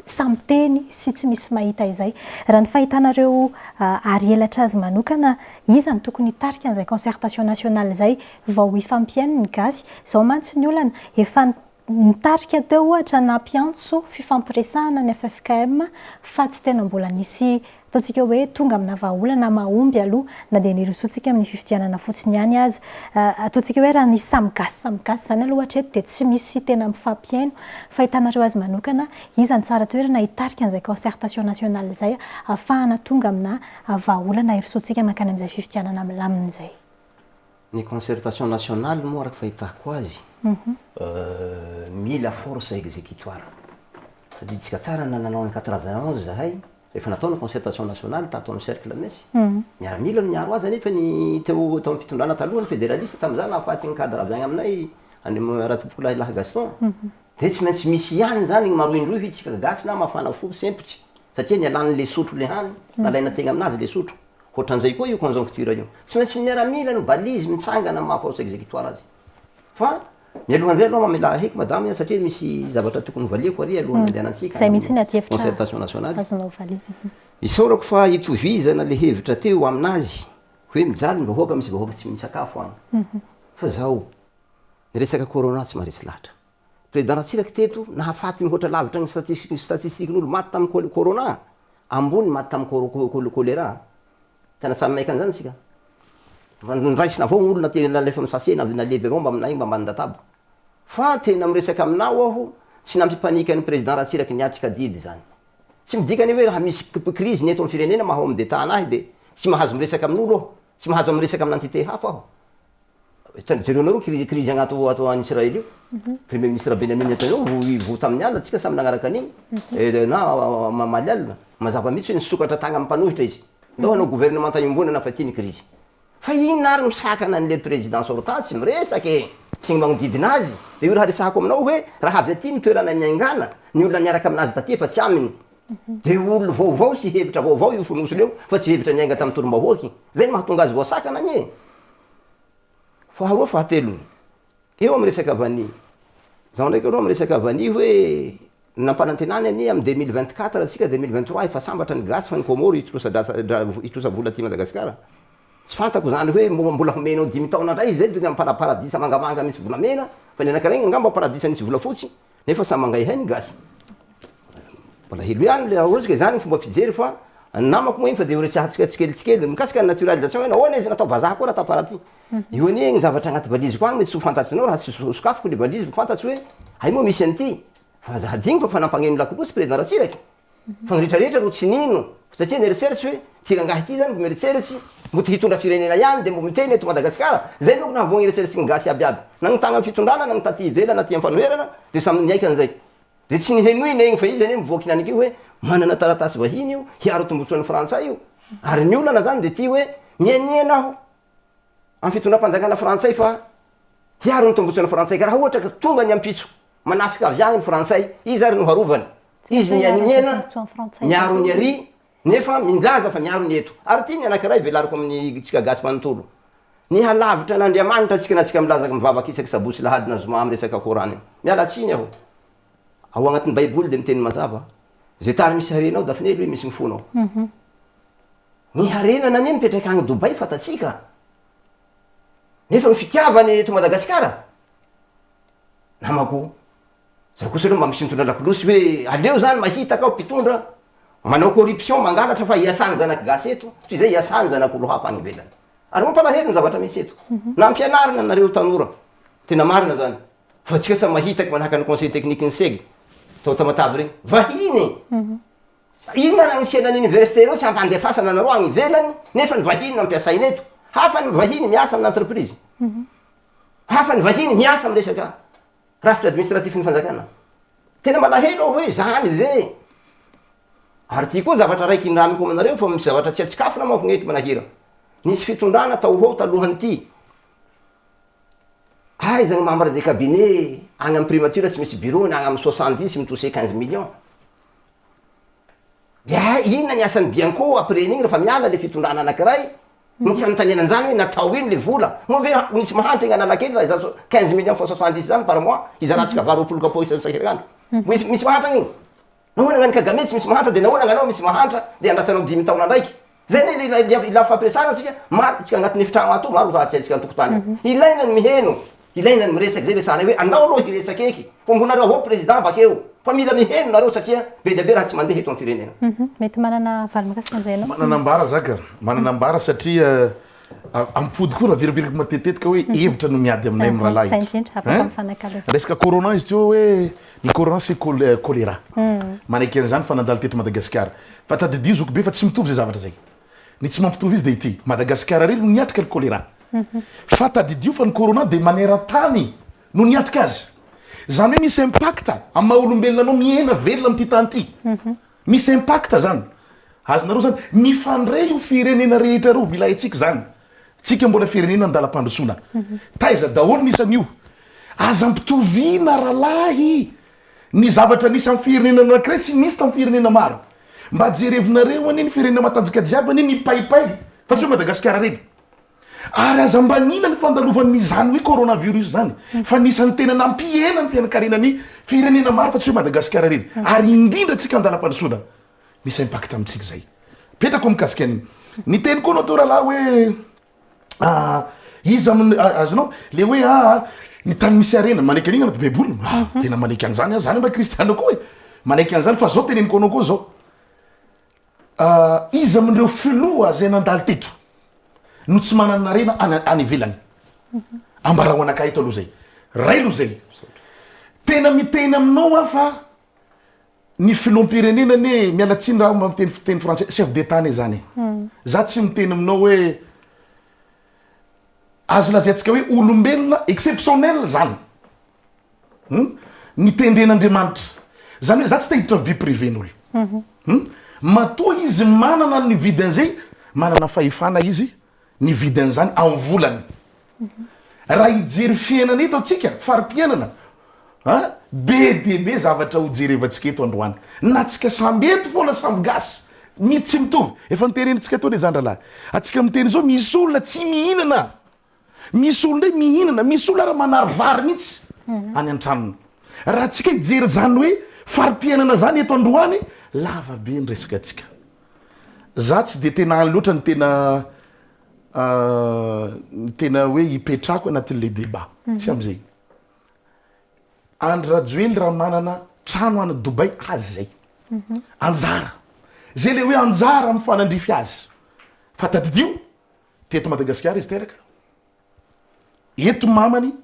sahy miteny sy tsy misy mahita izay. Raha ny fahitanareo ary elatra azy manokana, iza no tokony hitarika an'izay concertation nationale izay vao hifampihaino ny gasy? Izao mantsy ny olana, efa nitarika teo ohatra nampiantso fifampiresahana ny ffkm fa tsy tena mbola nisy ataontsika hoe tonga amina vahaolana mahomby aloha na dia nirosoantsika amin'ny fifidianana fotsiny ihany aza. Ataontsika hoe raha ny samy gasy samy gasy izany aloha hatreto dia tsy misy tena mifampihaino. Fahitanareo azy manokana, iza no tsara toerana hitarika an'izay concertation nationale izay ahafahana tonga amina vahaolana hirosoantsika mankany amin'izay fifidianana milamina izay? Ny concertation nationale moa araka fahitako azy mila force exécutoire. Tadidintsika tsara na nanao ny 91 zahay. Rehefa natao ny concertation nationale tato amin'ny cercle Mess, miaramila no niaro azy anefa ny teo tao amin'ny fitondrana taloha ny federaliste tamin'izany nahafaty ny cadre avy agny aminay any Ratompokolahy Lahy Gaston. Dia tsy maintsy misy ihany izany ny maroindroy hoy tsika gasy na mafana fo sempotsy satria nialan'le sotro le hany nalaina tegna aminazy le sotro. Ohatran'izay koa io conjoncture io. Tsy maintsy ny miaramila no balise mitsangana amin'ny maha force exécutoire azy. Fa mialohan'izay aloha mamelà ahy madame satria misy zavatra tokony hovaliako ary alohan'ny handehanantsika Izay mihitsy ny adihevitra concertation nationale. azonao valiana. Isaorako fa itovizana le hevitra teo aminazy hoe mijaly ny vahoaka misy vahoaka tsy misakafo agny. Fa zao, ny resaka corona tsy maharesy lahatra. Président Ratsiraka teto nahafaty mihoatra lavitra ny statistique-n'olo maty tamin'ny corona, ambony maty tamin'ny choléra. Tena samy maika an'izany isika. Niraisina avao ny olona tena nalefa amin'ny sachet na nalefa avao mba aminay mba ambanin-databo. Fa tena miresaka aminao aho, tsy nampipanika an'i Président Ratsiraka niatrika adidy izany. Tsy midika anie hoe raha misy crise ny eto amin'ny firenena maha homme d'Etat anahy dia tsy mahazo miresaka amin'olo aho, tsy mahazo miresaka amina entité hafa aho. Jereonareo crise crise agnato ato any Israël io. Premier ministre Benjamin Netanyahu vo vo tamin'ny alina tsika samy nagnaraka an'igny na mamaly alina. Mazava mihitsy hoe nisokatra tagna amin'ny mpanohitra izy. Ndao hanao gouvernemanta iombonana fa ty ny crise. Fa inona ary misakana an'le président sortant tsy miresaka e? Sy ny magnodidina azy. De io raha resahako aminao hoe raha avy aty ny toerana niaingàna, ny olona niaraka aminazy taty efa tsy aminy. De olo vaovao sy hevitra vaovao io fonosiny io fa tsy hevitra niainga tamin'ny tolom-bahoaka. Zay no mahatonga azy voasakana anie e. Faharoa fahatelony, eo amin'ny resaka vanille, zaho ndraiky aloha miresaka vanille hoe nampanantenany anie amin'ny 2024 antsika 2023 efa sambatra ny gasy fa ny Comores hitrosa drasa dra hitrosa vola aty Madagasikara. Tsy fantako zany hoe mbo mbola homenao dimy taona ndray izy zay de para- paradisa mangamanga misy volamena fa ny anankiray angamba paradisa nisy volafotsy. Nefa samy mangaihay ny gasy. Malahelo ihany le raha izany ny fomba fijery fa ny namako moa iny fa de ho resahantsika tsikelikely mikasika ny naturalisation hoe nahoana izy natao vazaha koa raha tafara aty. Io anie ny zavatra agnaty valiziko agny mety tsy ho fantatsinao raha tsy sokafiko le valizy vao fantatro hoe hay moa misy an'ity. Fa aza hadino fa fa nampagneno lakolosy président Ratsiraka. Fa ny rehetra rehetra ro tsy nino satria nieritseritsy hoe ty rangahy ty zany mbo mieritseritsy mbo te hitondra firenena ihany de mbo miteny eto Madagasikara, zay manko nahavoa ny eritseritsy ny gasy aby aby na ny tagny am fitondrana na ny taty ivelany na aty am fanoherana de samy niaiky anzay de tsy nihenoina igny fa izy anie mivoaka hinaniky io hoe manana taratasy vahiny io hiaro tombotsoan'ny frantsay io ary ny olana zany de ty hoe mianiana aho am fitondram-panjakana frantsay fa hiaro ny tombotsoan'ny frantsay ka raha ohatra ka tonga ny ampitso manafika avy agny ny frantsay iza ary no harovany Izy nianiana miaro ny ary nefa milaza fa miaro ny eto. Ary ity ny anankiray velariko amin'ny tsika gasy manontolo. Ny halavitra an'Andriamanitra tsika na tsika milaza mivavaka isaky sabotsy lahady na zoma amin'ny resaka Coran io. Miala tsiny aho. Ao agnatin'ny baiboly dia miteny mazava. Zay tany misy harena ao Daphne aloha misy ny fonao. Ny harenana anie mipetraka agny Dubaï fantatsika. Nefa ny fitiavany eto Madagasikara namako Zao kosa aloha mba misintona lakolosy hoe aleo zany mahita kao mpitondra manao corruption mangalatra fa iasany zanaky gasy eto toy izay iasany zanak'olo hafa any ivelany. Ary mampalahelo ny zavatra misy eto. Nampianarina anareo tanora tena marina zany fa tsika samy mahitaky manahaka ny conseil technique ny seg tao Tamatave regny vahiny inona raha nisiana ny université reo tsy ampandefasana anareo any ivelany nefa ny vahiny no ampiasaina eto. Hafa ny vahiny miasa amina entreprise hafa ny vahiny miasa amy resaka Rafitra administratif ny fanjakana. Tena malahelo aho hoe zany ve? Ary ty koa zavatra raiky indramiko aminareo fa misy zavatra tsy atsikafona manko ny eto Manahira. Nisy fitondrana tao ho ao talohan'ity. Aiza ny membre de cabinet agny amin'ny primature tsy misy bureau ny agny amin'ny 70 mitoucher 15 millions. Dia inona ny asan'ny Bianco après an'igny rehefa miala le fitondrana anakiray? Ny tsy anontaniana an'izany hoe natao ino le vola? Moa ve misy mahantra egny Analakely raha izaho 15 millions fois 70 zany par mois izarantsika vary 20 kapoaka isan-kerinandro? Misy misy mahantra agny igny? Nahoana gnan'i Kagame tsy misy mahantra de nahoana gnanao misy mahantra de andrasanao dimy taona ndraiky? Zay anie le ila ila fampiresahana antsika maro tsika agnatin'ny efitragno ato maro raha tsy haintsika an-tokotany ao. Ilaina ny miheno. Ilaina ny miresaka zay resahanay hoe andao aloha hiresaka eky fa mbo nareo avao président bakeo fa mila miheno nareo satria be dia be raha tsy mandeha eto am firenena. Mety manana valy makasika an'izay ianao. Manana ambara za ka, manana ambara satria ampody koa raha averiberiko matetitetika hoe hevitra no miady aminay mirahalahy Zay eto. indrindra, afaka Hein? mifanakalo hevitra. Resaka corona izy teo hoe ny corona c'est choléra. Manaiky an'izany fa nandalo teto Madagasikara. Fa tadidio zokibe fa tsy mitovy zay zavatra zay. Ny tsy mampitovy izy dia ity, Madagasikara irery no niatrika ny choléra. Fa tadidio fa ny corona dia maneran-tany no niatrika azy. Izany hoe misy impact amin'ny maha olombelona anao mihena velona amin'ity tany ity. Misy impact zany. Azonareo zany? Mifandray io firenena rehetra ireo, mila haintsika izany. Tsika mbola firenena andalam-pandrosoana. Taiza daholo ny isan'io? Aza ampitoviana ralahy ny zavatra nisy amin'ny firenena anankiray sy nisy tamin'ny firenena maro. Mba jerevinareo anie ny firenena matanjaka jiaby anie nipaipay fa tsy hoe Madagasikara reny. Ary aza ambaniana ny fandalovan'izany hoe coronavirus izany fa anisan'ny tena nampihena ny fiainankarenan'ny firenena maro fa tsy hoe Madagasikara reny. Ary indrindra tsika andalam-pandrosoana. Misy impact amintsika izay. Petrako mikasika an'iny. Niteny koa anao teo rahalahy hoe ah, iza amin'ny ah, azonao le hoe ah, ah, ny tany misy harena manaiky an'iny anaty baiboly ah, mhm. tena manaiky an'izany aho zany mba kristiana koa e manaiky an'izany fa zao teneniko anao koa zao ah, iza amin'ireo filoha zay nandalo teto no tsy manana harena any any ivelany mhm. ambarao anakahy eto aloha zay ray aloha zay tena miteny aminao aho fa Ny filoham-pirenena anie, miala tsiny raha aho miteny fiteny frantsay, chef d'Etat anie zany e. Za tsy miteny aminao hoe azo lazaintsika hoe olombelona exceptionnel zany. Hum? Nitendren'Andriamanitra. Zany hoe za tsy te hiditra vie privée n'olona. Hum? Matoa izy manana ny vidin'izay, manana fahefana izy nividy an'izany amin'ny volany. Raha hijery fiainana eto antsika, fari-piainana, a, be dia be zavatra ho jerevantsika eto androany. Na tsika samby eto foana samby gasy, ny tsy mitovy. Efa notenenintsika teo anie zany rahalahy. Antsika miteny izao misy olona tsy mihinana, misy olona indray mihinana, misy olona ary manary vary mihitsy any an-tranony. Raha tsika hijery izany hoe fari-piainana zany eto androany, lava be ny resaka antsika. Za tsy de tena any loatra ny tena ny tena hoe hipetrahako anatin'le débat, tsy am'zay. Andry Rajoely raha manana trano any Dubaï azy zay, anjara, zay le hoe anjara mifanandrify azy, fa tadidio teto Madagasikara izy teraka, eto mamany,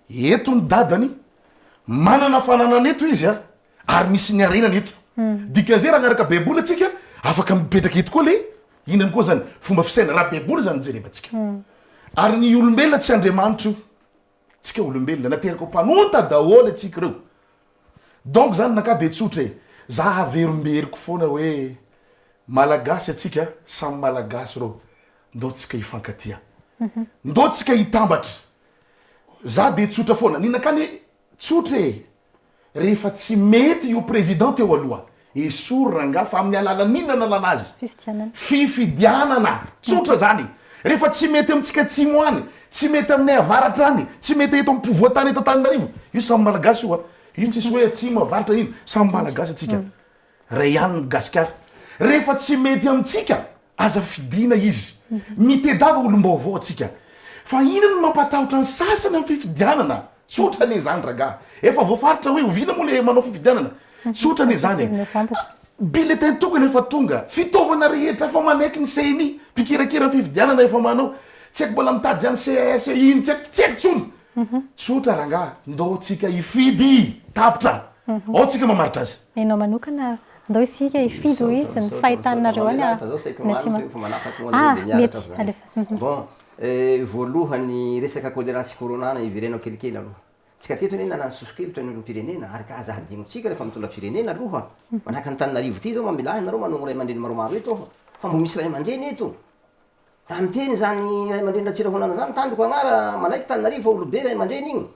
eto ny dadany, manana fananana eto izy a, ary misy ny harenany eto. Dikan'izay raha miaraka baiboly atsika, afaka mipetraka eto koa le, inona koa zany fomba fisaina, raha baiboly zany jerevantsika. Ary ny olombelona tsy Andriamanitra io, tsika olombelona, nateraka ho mpanota daholo atsika ireo. Donc zany naka de tsotra e, za averimberiko foana hoe Malagasy atsika, samy Malagasy reo, ndao tsika hifankatia, ndao tsika hitambatra, za de tsotra foana, ny nakany hoe tsotra e, rehefa tsy mety io président teo aloha, esory rangah fa amin'ny alalan'inona analana azy? Fifidianana. Fifidianana, tsotra zany, rehefa tsy mety amintsika atsimo any, tsy mety aminay avaratra any, tsy mety eto ampovoantany eto Antananarivo, io samy Malagasy io a, io tsisy hoe atsimo avaratra ino, samy Malagasy atsika. Ray ihany ny gasikara. Rehefa tsy mety amintsika, aza fidiana izy. Mitedava olom-baovao atsika. Fa inona no mampatahotra ny sasany amin'ny fifidianana? Tsotra anie izany ragaha. Efa voafaritra hoe oviana moa le manao fifidianana? Tsotra anie izany e. Bulletin tokana efa tonga, fitaovana rehetra efa manaiky ny ceni, mpikirakira ny fifidianana efa manao. Tsy haiko mbola mitady izany CES ino tsy haiko, tsy haiko intsony. Tsotra rangaha, ndao tsika hifidy! Tapitra! Ao tsika mamaritra azy. Ianao manokana, ndao isika hifidy hoy izy, ny fahitanareo any Fa zao saiko any omaly atsimo. teo efa manapaka moa Ah, nareo dia miaraka mety, avy zany. alefaso. Bon, voalohany resaka choléra sy corona hiverenako kelikely aloha. Tsika teto anie nanano soso-kevitra ny olom-pirenena ary ka aza hadinontsika rehefa mitondra firenena aloha. Manahaka an'Antananarivo ity zao mamela ahy nareo manongo ray aman-dreny maromaro eto aho fa mbo misy ray aman-dreny eto. Raha miteny izany ray aman-dreny Ratsirahonana zany tandroko agnara manaiky Tananarivo fa olobe ray aman-dreny igny.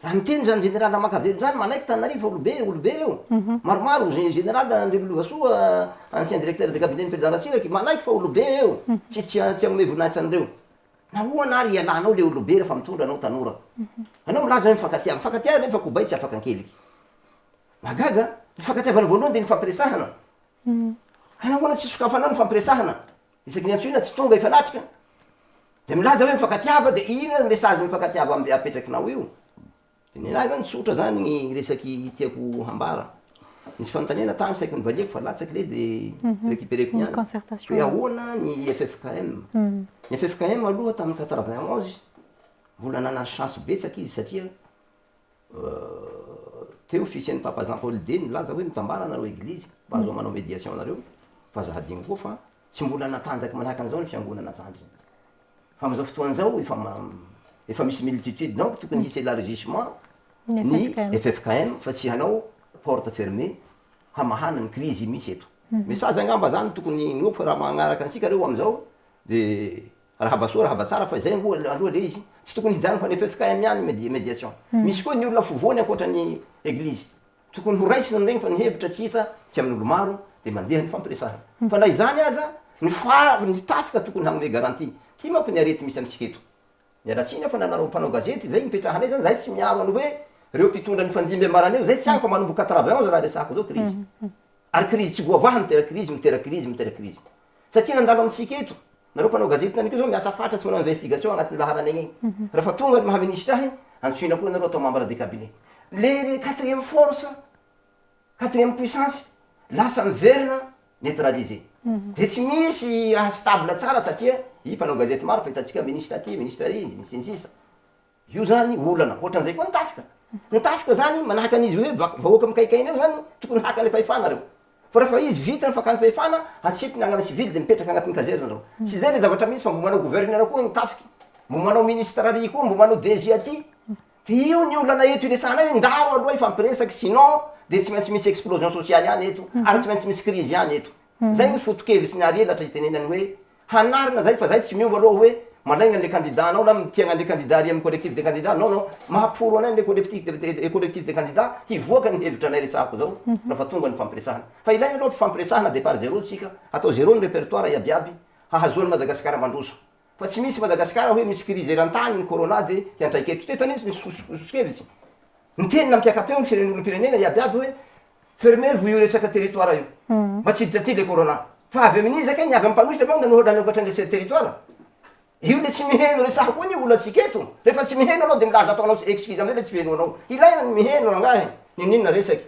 Raha miteny zany général Ramakavelo zany manaiky Tananarivo fa olobe olobe reo. Maromaro ze général Andriamilovasoa ancien directeur de cabinet ny président Ratsiraky manaiky fa olobe reo. Tsisy tsy tsy hagnome voninahitsy an'ireo. Nahoana ary ialanao le olobe refa mitondra anao tanora. Anao milaza hoe mifankatia, mifankatia nefa kobay tsy afaka ankeliky. Mahagaga, ny fankatiavana voalohany de ny fampiresahana. Ka nahoana tsy sokafanao ny fampiresahana? Isaky ny antsoina tsy tonga hifanatrika de milaza hoe mifankatiava de inona ny message mifankatiava apetrakinao io? De nenahy zany tsotra zany ny resaky tiako hambara, nisy fanontaniana tany saiko nivaliako fa latsaky le izy de recupereko Ny ihany concertation. hoe ahoana ny ffkm? Ny ffkm aloha tamin'ny 91 mbola nanana chance betsaka izy satria Teo fisian'ny Papa Jean Paul ii nilaza hoe mitambara nareo eglizy mba ahazoa manao médiation nareo fa aza hadino koa fa tsy mbola natanjaka manahaka an'izao ny fiangonana zandriny fa amin'izao fotoana izao efa efa misy multitude donc tokony hisy élargissement ny ffkm fa tsy hanao porte fermée hamahana ny crise misy eto. Message angamba zany tokony inoako fa raha magnaraka antsika reo amizao de arahaba soa arahaba tsara fa zay ngo aloha le izy tsy tokony hijanona ho any ffkm ihany ny mediation. Misy koa ny olona afovoany ankoatra ny eglizy. Tokony ho raisina amin'ireny fa ny hevitra tsy hita tsy amin'olo maro de mandeha ny fampiresahana. Fa na izany aza ny fa ny tafika tokony hanome garantie. Ty manko ny arety misy amintsika eto. Miala tsiny aho fa nanareo mpanao gazety izay nipetrahanay zany zahay tsy miaro any hoe reo mpitondra nifandimby ambarany eo zay tsy agny fa manomboka 91 raha resahako zao krizy. Ary krizy tsy voavaha mitera krizy mitera krizy mitera krizy. Satria nandalo amintsika eto, nareo mpanao gazety nany koa zao miasa fatratra manao investigation agnatin'ny laharana egny egny. Rehefa tonga ny maha ministra ahy, antsoina koa nareo atao membre de cabinet. Le quatrième force, quatrième puissance lasa miverina neutralisé. De tsy misy raha stable tsara satria i mpanao gazety maro fa hitantsika ministre aty, ministre ary, sy ny sisa. Io zany olana. Ohatran'izay koa ny tafika. Ny tafika zany manahaka an'izy hoe vahoaka mikaikaina eo zany tokony haka le fahefana reo. Fa rehefa izy vita ny fakany fahefana, atsipiny any amin'ny civil de mipetraka agnatin'ny caserne reo. Tsy zay le zavatra misy fa mbo manao gouverneur koa ny tafika, mbo manao ministre ary koa, mbo manao DG aty. De io ny olana eto iresahanay hoe ndao aloha hifampiresaky sinon de tsy maintsy misy explosion sociale ihany eto ary tsy maintsy misy crise ihany eto. Zay ny foto-kevitry ny ary elatra itenenany hoe hanarina zay fa zay tsy miova aloha hoe malaigna anle candidat anao na mitiagna anle candidat ary amin'ny collectif des candidats non non maha-pour anay anle collectif collectif des candidats hivoaka ny hevitra anay resahako zao raha fa tonga ny fampiresahana fa ilaina aloha fifampiresahana départ zéro tsika atao zéro ny répertoire iabiaby hahazoan'i Madagasikara mandroso Fa tsy misy Madagascar hoe misy crise erantany ny corona de hiantraika eto. Teto anie tsy misy sosokevitsy. Niteny nampiakapeo ny firen'olompirenena iaby iaby hoe fermer vo io resaka territoire io. Mba tsy hiditra aty le corona. Fa avy amin'iza kay ny avy am mpanohitra va no nanokatra anle territoire? Io le tsy miheno resaha koa anie olantsika eto. Rehefa tsy miheno anao de milaza ataonao excuse amizay le tsy fihenoanao. Ilaina ny miheno rangahy n'inon'inona resaky.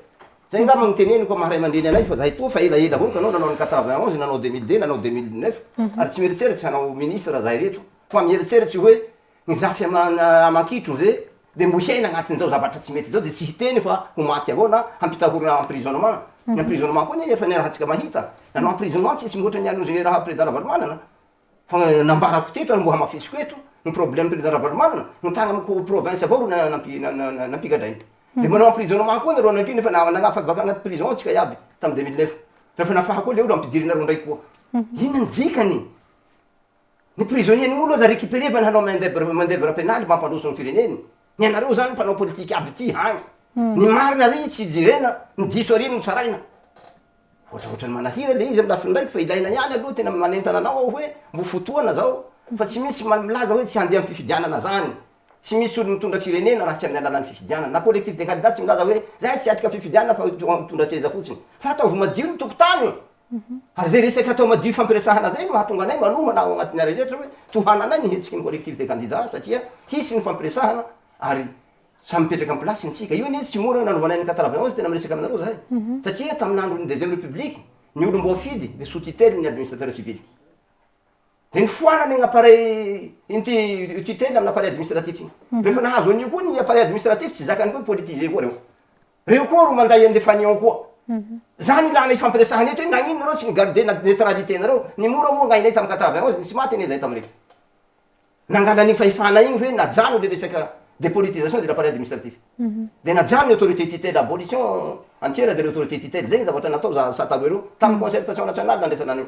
Zay angamba no teneniko maha ray aman-dreny anay fa zahay toa fa elaela avao kanao nanao ny 91 nanao 2002 nanao 2009 ary tsy mieritseritsy hanao ministre zahay reto fa mieritseritsy hoe ny zafy aman-kitro ve de mbo hiaina agnatin'izao zavatra tsy mety zao de tsy hiteny fa ho maty avao na hampitahorina emprisonnement ny emprisonnement koa anie efa niarahantsika mahita nanao emprisonnement tsisy mihoatra ny an'ozy raha président Ravalomanana Fa nambarako teto ary mbo hamafisiko eto ny problème président Ravalomanana, ny tany amiko province avao ro nampigadrainy. De manao emprisonnement koa nareo anakio nefa nagnafaka baka agnaty prison tsika iaby tam 2009. Refa nafaha koa le olo ampidirinareo ndraiky koa. Inona ny dikany? Ny prisonnier ny olo aza recuperevany hanao main d'oeuvre main d'oeuvre pénale mampandroso ny fireneny. Ny anareo zany mpanao politique aby ty hagny. Ny marina ary tsy jerena, ny diso ary no tsaraina. Ohatraohatran'ny manahira le izy amin'ny lafiny raiky fa ilaina ihany aloha tena manentana anao aho hoe mbo fotoana zao fa tsy misy milaza hoe tsy handeha am-pifidianana zany, tsy misy olo mitondra firenena raha tsy amin'ny alalan'ny fifidianana, na collectif des candidats tsy milaza hoe zahay tsy hiatrika fifidianana fa mitondra seza fotsiny fa ataovy madio ny tokotany ary zay resaka atao madio ifampiresahana zay no mahatonga anay manohana ao anatin'ny areretra hoe tohananay ny hetsiky ny collectif des candidats satria hisy ny fampiresahana ary Samy mipetraka am place ny tsika. Io anie tsy mora nanaovanay ny 91 tena miresaka aminareo zahay. Satria tamin'andron'ny deuxième république ny olom-boafidy de sous tutelle ny administrateur civil. De nifoanana iny appareil iny ty tutelle amin'ny appareil administratif iny. Rehefa nahazo an'io koa ny appareil administratif tsy zakany koa politiser koa reo. Reo koa ro manday an'le fanion koa. Zany ilana ifampiresahana eto hoe nagnino nareo tsy ni-garder neutralité nareo. Ny mora moa gn'ainay tam 91 nisy maty anie zay tamreny. Nangala an'iny fahefana iny hoe najano le resaka dépolitisation de l'appareil administratif. De najano ny autorité tutelle, abolition entière de l'autorité tutelle, zay ny zavatra natao za sa taloha ireo, tamin'ny concertation nationale nandraisana an'io.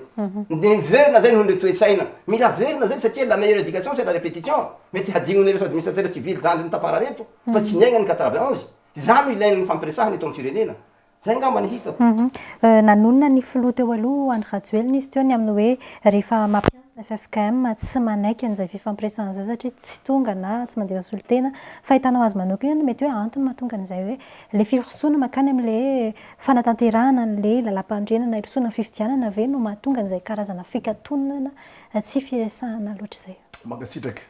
De miverina zay noho ny toe-tsaina. Mila averina zay satria la meilleure éducation c'est la répétition. Mety hadignon'ireto administrateurs civils zandriny tafara reto fa tsy niaigna ny 91. Izany no ilain'ny mifampiresahana eto amin'ny firenena. Zay angamba ny hitako. Nanonona ny filoha teo aloha Andry Rajoelina izy teo ny amin'ny hoe rehefa mampiantso ny ffkm tsy manaiky an'izay fifampiresahana izay satria tsy tonga na tsy mandefa solontena. Fahitanao azy manokana inona no mety hoe antony mahatonga an'izay hoe ilay firosoana mankany amin'ilay fanatanterahana an'ilay lalàmpanorenana hirosoana amin'ny fifidianana ve no mahatonga an'izay karazana fikatonana tsy firesahana loatra izay? Mankasitraka.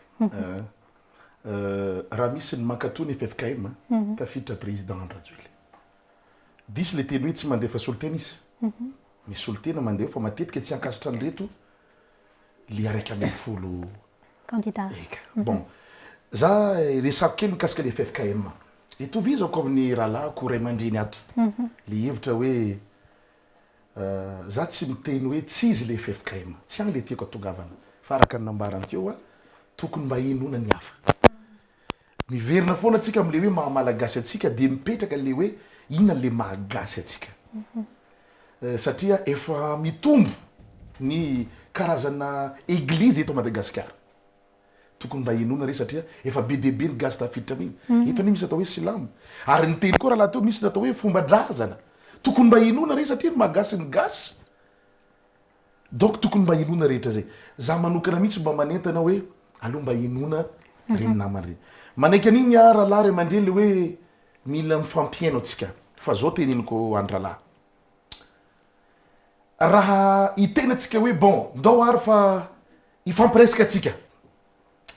Raha misy ny mankato ny ffkm, tafiditra président Andry Rajoelina. Diso le teny hoe tsy mandefa solontena izy. Misy solontena mandeha fa matetika tsy ankasitran'ireto le 11 Candidat. Eka. Bon. Za resako kely mikasika le ffkm. Itovizako amin'ny rahalahiko ray aman-dreny ato. Le hevitra hoe za tsy miteny hoe tsy izy le ffkm. Tsy any le tiako atongavana. Fa araka ny nambarany teo, tokony mba henoina ny hafa. Miverina foana tsika amle hoe maha malagasy antsika de mipetraka le hoe inona le maha gasy antsika. Satria efa mitombo ny karazana eglizy eto Madagasikara. Tokony mba henoina re satria efa be dia be ny gasy tafiditra amin'iny. Eto anie misy atao hoe silamo. Ary ny teny koa rahalahy teo misy ny atao hoe fomba-drazana. Tokony mba henoina re satria ny maha gasy ny gasy. Donc tokony mba henoina rehetra zay. Za manokana mihitsy mba manentana hoe aleo mba henoina reny namana reny. Manaiky an'iny aho rahalahy ray aman-dreny le hoe mila mifampihaino antsika. Fa zao teneniko an-drahalahy. Raha hiteny antsika hoe bon ndao ary fa hifampiresaka antsika.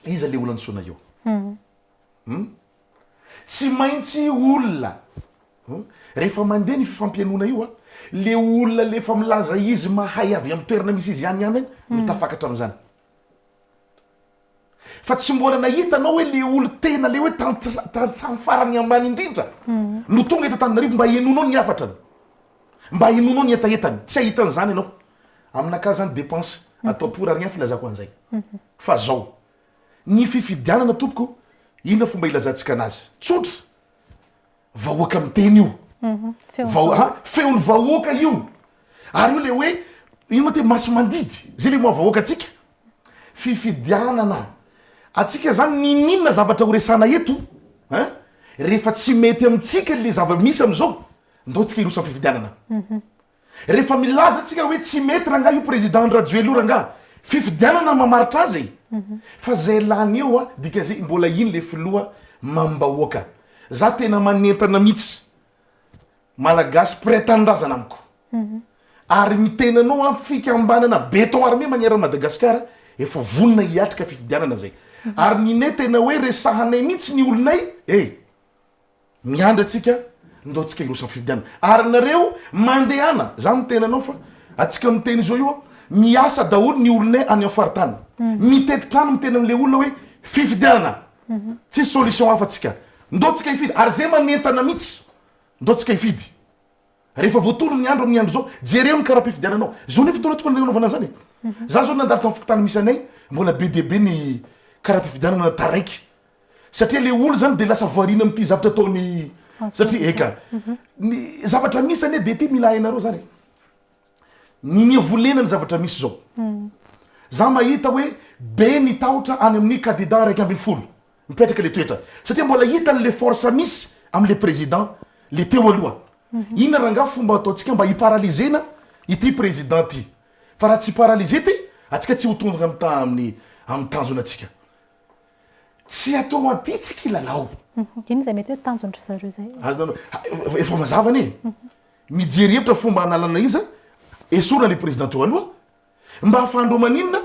Iza le olona antsoina eo? Hum? Tsy maintsy olona hum? Rehefa mandeha ny fifampihainoana io a, le olona le efa milaza izy mahay avy amin'ny toerana misy izy ihany ihany no tafakatra amin'izany. Fa tsy mbola nahita anao hoe le olo tena le hoe tantsaha farany ambany indrindra no tonga eto Antananarivo mba henoinao ny hafatrany, mba henoinao ny hetahetany. Tsy hahita an'izany ianao. Aminakahy zany dépense atao pour rien filazako an'izay. Fa zao, ny fifidianana tompoko, inona fomba ilazantsika anazy? Tsotra, Vahoaka miteny io. Vao a feon'ny vahoaka io. Ary io le hoe ino moa te masi-mandidy, zay le maha vahoaka antsika. Fifidianana. Antsika zany niniana zavatra ho resahana eto hein, rehefa tsy mety amintsika le zava-misy am'zao, ndao tsika hiroso am fifidianana. Rehefa milaza tsika hoe tsy mety rangahy io président Andry Rajoelina io rangahy, fifidianana no mamaritra azy e! Fa zay lany eo a, dikan'izay mbola iny le filoha mamim-bahoaka. Za tena manentana mihitsy Malagasy mpiray tanindrazana amiko. Ary miteny anao aho fikambanana béton armé magneran'i Madagasikara efa vonona hiatrika fifidianana zay. Ary ninay tena hoe resahanay mihitsy ny olonay e! Miandry atsika ndao tsika hiroso am fifidianana ary nareo mandehana za miteny anao fa atsika miteny zao io miasa daholo ny olonay any am faritany mitety trano miteny amle olona hoe fifidianana tsisy solution hafa tsika ndao tsika hifidy ary zay manentana mitsy ndao tsika hifidy rehefa voatondro ny andro amin'ny andro zao jereo ny karapifidiananao zao nefa fotoana tokony anaovana an'zany e za zao nandalo tam fokontany misy anay mbola be dia be ny karapifidianana taraiky Satria le olo zany de lasa variana amty zavatra ataony satria eka ny zavatra misy anie de ty mila hainareo zany e ninia volena ny zavatra misy zao za mahita hoe be ny tahotra any amin'ny candidat 11 mipetraka le toetra satria mbola hitany le force misy amle président le teo aloha inona rangah fomba ataontsika mba hi-paralyser-na ity président ty fa raha tsy paralyser ty atsika tsy ho tonga amin'ny amin'ny tanjona atsika Tsy atao aty tsy kilalao. Inona izay mety hoe tanjon-dry zareo izay? Azonareo, efa mazava anie. Mijery hevitra fomba hanalana iza, esorina le président teo aloha, mba ahafahan'ireo maninona,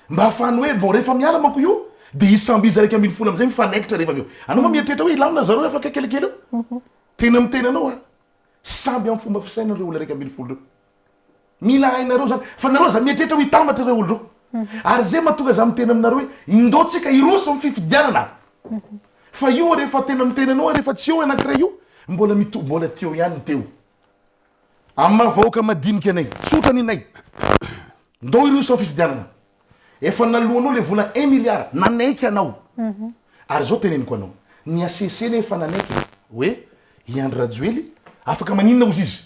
mba ahafahany hoe bon rehefa miala manko io, de hisy samby izy 11 amizay mifanaikitra rehefa avy eo. Anao ma mieritreritra hoe hilamina zareo afaka kelikely eo? Tena miteny anao aho, samby amin'ny fomba fisainany ireo olona 11 ireo. Mila hainareo zany fa nareo aza mieritreritra ho hitambatra ireo olo reo. Ary zay mahatonga za miteny aminareo hoe indao tsika hiroso am fifidianana. Fa io rehefa tena miteny anao aho rehefa tsy eo anakiray io mbola mito mbola teo ihany ny teo. Am maha vahoaka madinika anay, tsotra ninay. Ndao hiroso am fifidianana. Efa naloanao le vola un milliard, nanaiky anao. Ary zao teneniko anao, ny HCC anie efa nanaiky hoe i Andry Rajoely afaka maninona ozy izy?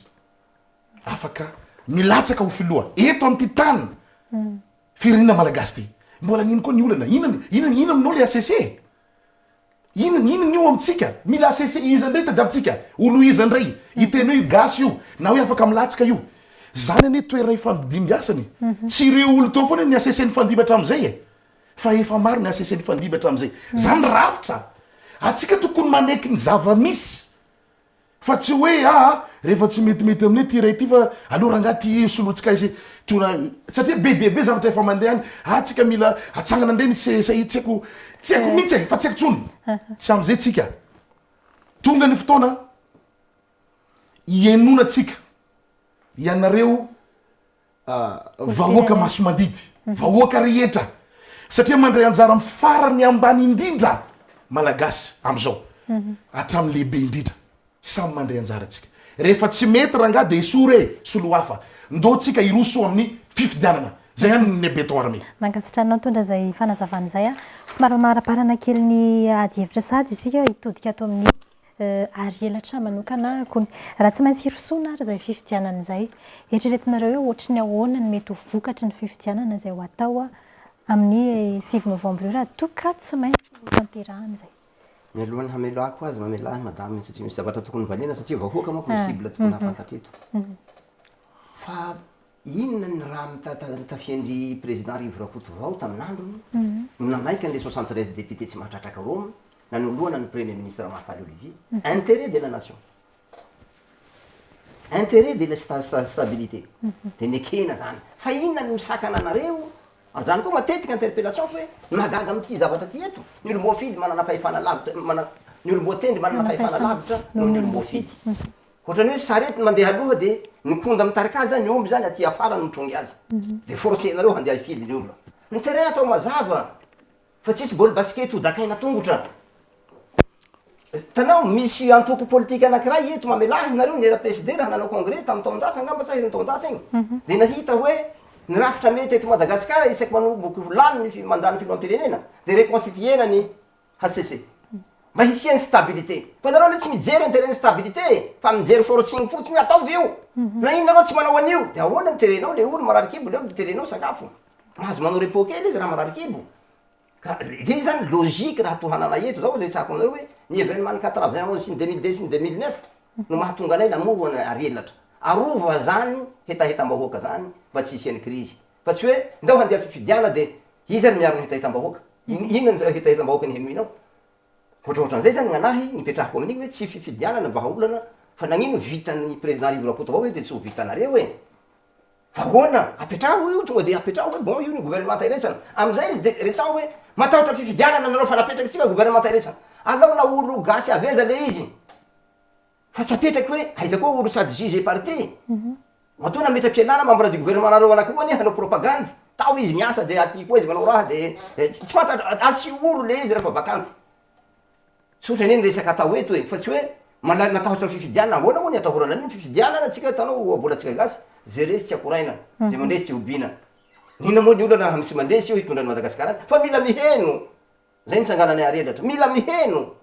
Afaka milatsaka ho filoha eto amin'ity tany firenena malagasy ity. Mbola n'ino koa ny olana? Inona inona inona aminao le HCC e? Inona inona io amintsika? Mila HCC iza indray tadiavintsika? Olo iza indray hiteny hoe io gasy io na hoe afaka milatsaka io? Zany anie toerana ifandimbiasana e. Tsy ireo olo teo foana ny HCC nifandimby hatramin'izay e. Fa efa maro ny HCC nifandimby hatramin'izay. Zany rafitra. Antsika tokony manaiky ny zava-misy. Fa tsy hoe aa rehefa tsy metimety aminay ity iray ity fa aleo rangahy ty solointsika izy tora satria be dia be zavatra efa mandeha any, ah tsika mila atsangana indray ny CSI tsy haiko tsy haiko mihitsy e fa tsy haiko tsony, tsy amizay tsika, tonga ny fotoana hihainoana tsika ianareo vahoaka masimandidy, vahoaka rehetra satria mandray anjara amin'ny farany ambany indrindra Malagasy amin'izao hatramin'ny lehibe indrindra samy mandray anjara tsika. Rehefa tsy mety rangahy dia esory e, solo hafa. Ndao tsika hiroso amin'ny fifidianana. Zay ihany ny béton armé. Mankasitra anao nitondra izay fanazavana izay. Somary mamaraparana kely ny ady hevitra sahady isika hitodika ato amin'ny. Arielatra manokana akony. Raha tsy maintsy hirosoana ary izay fifidianana izay, eritreretinareo hoe ohatry ny ahoana ny mety ho vokatry ny fifidianana izay ho atao amin'ny 9 novambra io raha toa ka tsy maintsy hotanterahana izay? Mialohan'ny hamelako azy, mamelà ahy madame satria misy zavatra tokony valiana satria vahoaka manko no cible tokony hahafantatra eto. Fa inona ny raha nitafian-dry président Rivo Rakotovao tamin'androny no nanaiky an'ilay 73 députés tsy mahatratra quorum nanoloana ny premier ministre Mahafaly Olivier? Intérêt de la nation. Intérêt de la stabilité. Dia nekena zany. Fa inona no misakana anareo? Ary zany koa matetika interpellation-ko hoe ny mahagaga amin'ity zavatra ity eto, ny olom-boafidy manana fahefana lavitra, mana, ny olom-boatendry manana fahefana lavitra noho ny olom-boafidy. Ohatran'ny hoe sarety mandeha aloha dia ny konda mitarika azy zany, ny omby zany aty afara no mitrongy azy. Dia forcer-nareo handeha hifidy ny olona. Ny terrain atao mazava fa tsisy baoly basikety ho dakaina tongotra. Hitanao, misy antoko politika anankiray eto mamela ahy nareo, ny RPSD raha nanao congrès tamin'ny taon-dasa angamba sa herintaon-dasa iny, dia nahita hoe ny rafitra mety eto Madagasikara isaky manomboky ho lany ny mandat-n'ny filoham-pirenena dia reconstituer-na ny HCC mba hisian'ny stabilité. Fa nareo anie tsy mijery intérêt-n'ny stabilité e, fa mijery forcing fotsiny hoe ataovy io, na inona nareo tsy manao an'io, dia ahoana no terenao le olo marary kibo, le olo terenao sakafo, mahazo manao repos kely izy raha marary kibo. Ka zay zany logique raha tohanana eto, zao resahako aminareo hoe ny événement ny 91 sy ny 2002 sy ny 2009 no mahatonga anay namory ho an'i Arielatra. Arova zany hetahetam-bahoaka zany mba tsy hisian'ny crise. Fa tsy hoe ndao handeha fifidiana de iza no miaro ny hetahetam-bahoaka? Inona ny hetahetam-bahoaka nihenoinao? Ohatraohatran'izay zany gn'anahy nipetrahako amin'igny hoe tsy fifidianana vahaolana fa nagnino vitan'ny président Rivo Rakotovao ve de tsy ho vitanareo e? Fa ahoana? Apetraho io, tonga dia apetraho hoe bon io ny gouvernemanta iraisana. Amin'izay izy dia resaho hoe matahotra fifidianana nareo fa napetraky tsika gouvernemanta iraisana. Alao na olo gasy avy aiza le izy fa tsy apetraky hoe aiza koa olo sady juge et partie. Matoa nametra-pialana membre du gouvernement nareo anakiroa anie hanao propagandy. Tao izy miasa dia aty koa izy manao raha dia tsy fantatra, asio olo le izy refa vacantes. Tsotra anie ny resaka atao eto e, fa tsy hoe malala matahotra ny fifidianana, ahoana moa ny atahorana an'io fifidianana tsika hitanao ohabolantsika gasy, ze resy tsy akoraina, ze mandresy tsy hobiana, inona moa ny olana raha misy mandresy eo hitondra an'i Madagasikara any, fa mila miheno, zay nitsangananay arelatra, mila miheno,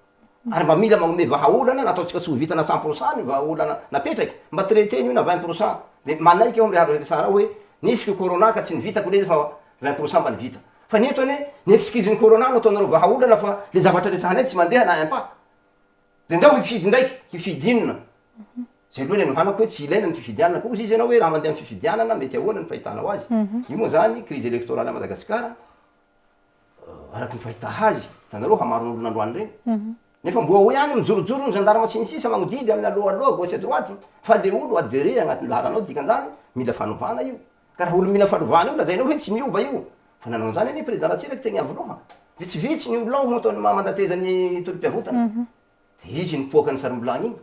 ary mba mila magnome vahaolana, na ataontsika tsy ho vitana cent pour cent ny vahaolana napetraky, mba traiter-ny io na 20 pour cent, de manaiky aho amle resahanao hoe nisy ko corona ka tsy nivitako le izy fa 20 pour cent mba nivita. Fa ny eto anie, ny excuse ny corona no ataonareo vahaolana fa le zavatra resahanay tsy mandeha na un pas. De ndao hifidy ndraiky, hifidy inona? Zay aloha ny anohanako hoe tsy ilaina ny fifidianana, koa ozy izy ianao hoe raha mandeha amin'ny fifidianana mety ahoana ny fahitanao azy? Io moa zany crise électorale à Madagascar, araky ny fahitaha azy, hitanareo hamaron'olona androany reny? Nefa mbo ao ihany mijorojoro ny gendarme sy ny sisa magnodidy amin'ny aloha aloha gauche à droite, fa le olo adherer agnatin'ny laharanao dikan'izany mila fanovana io. Ka raha olo mila fanovana io lazainao hoe tsy miova io. Fa nanao an'izany anie président Ratsiraka teny Iavoloha. Vitsivitsy ny olona ao no ataony maha mandateza ny tolom-piavotana. Dia izy nipoaka ny sarom-bilany iny.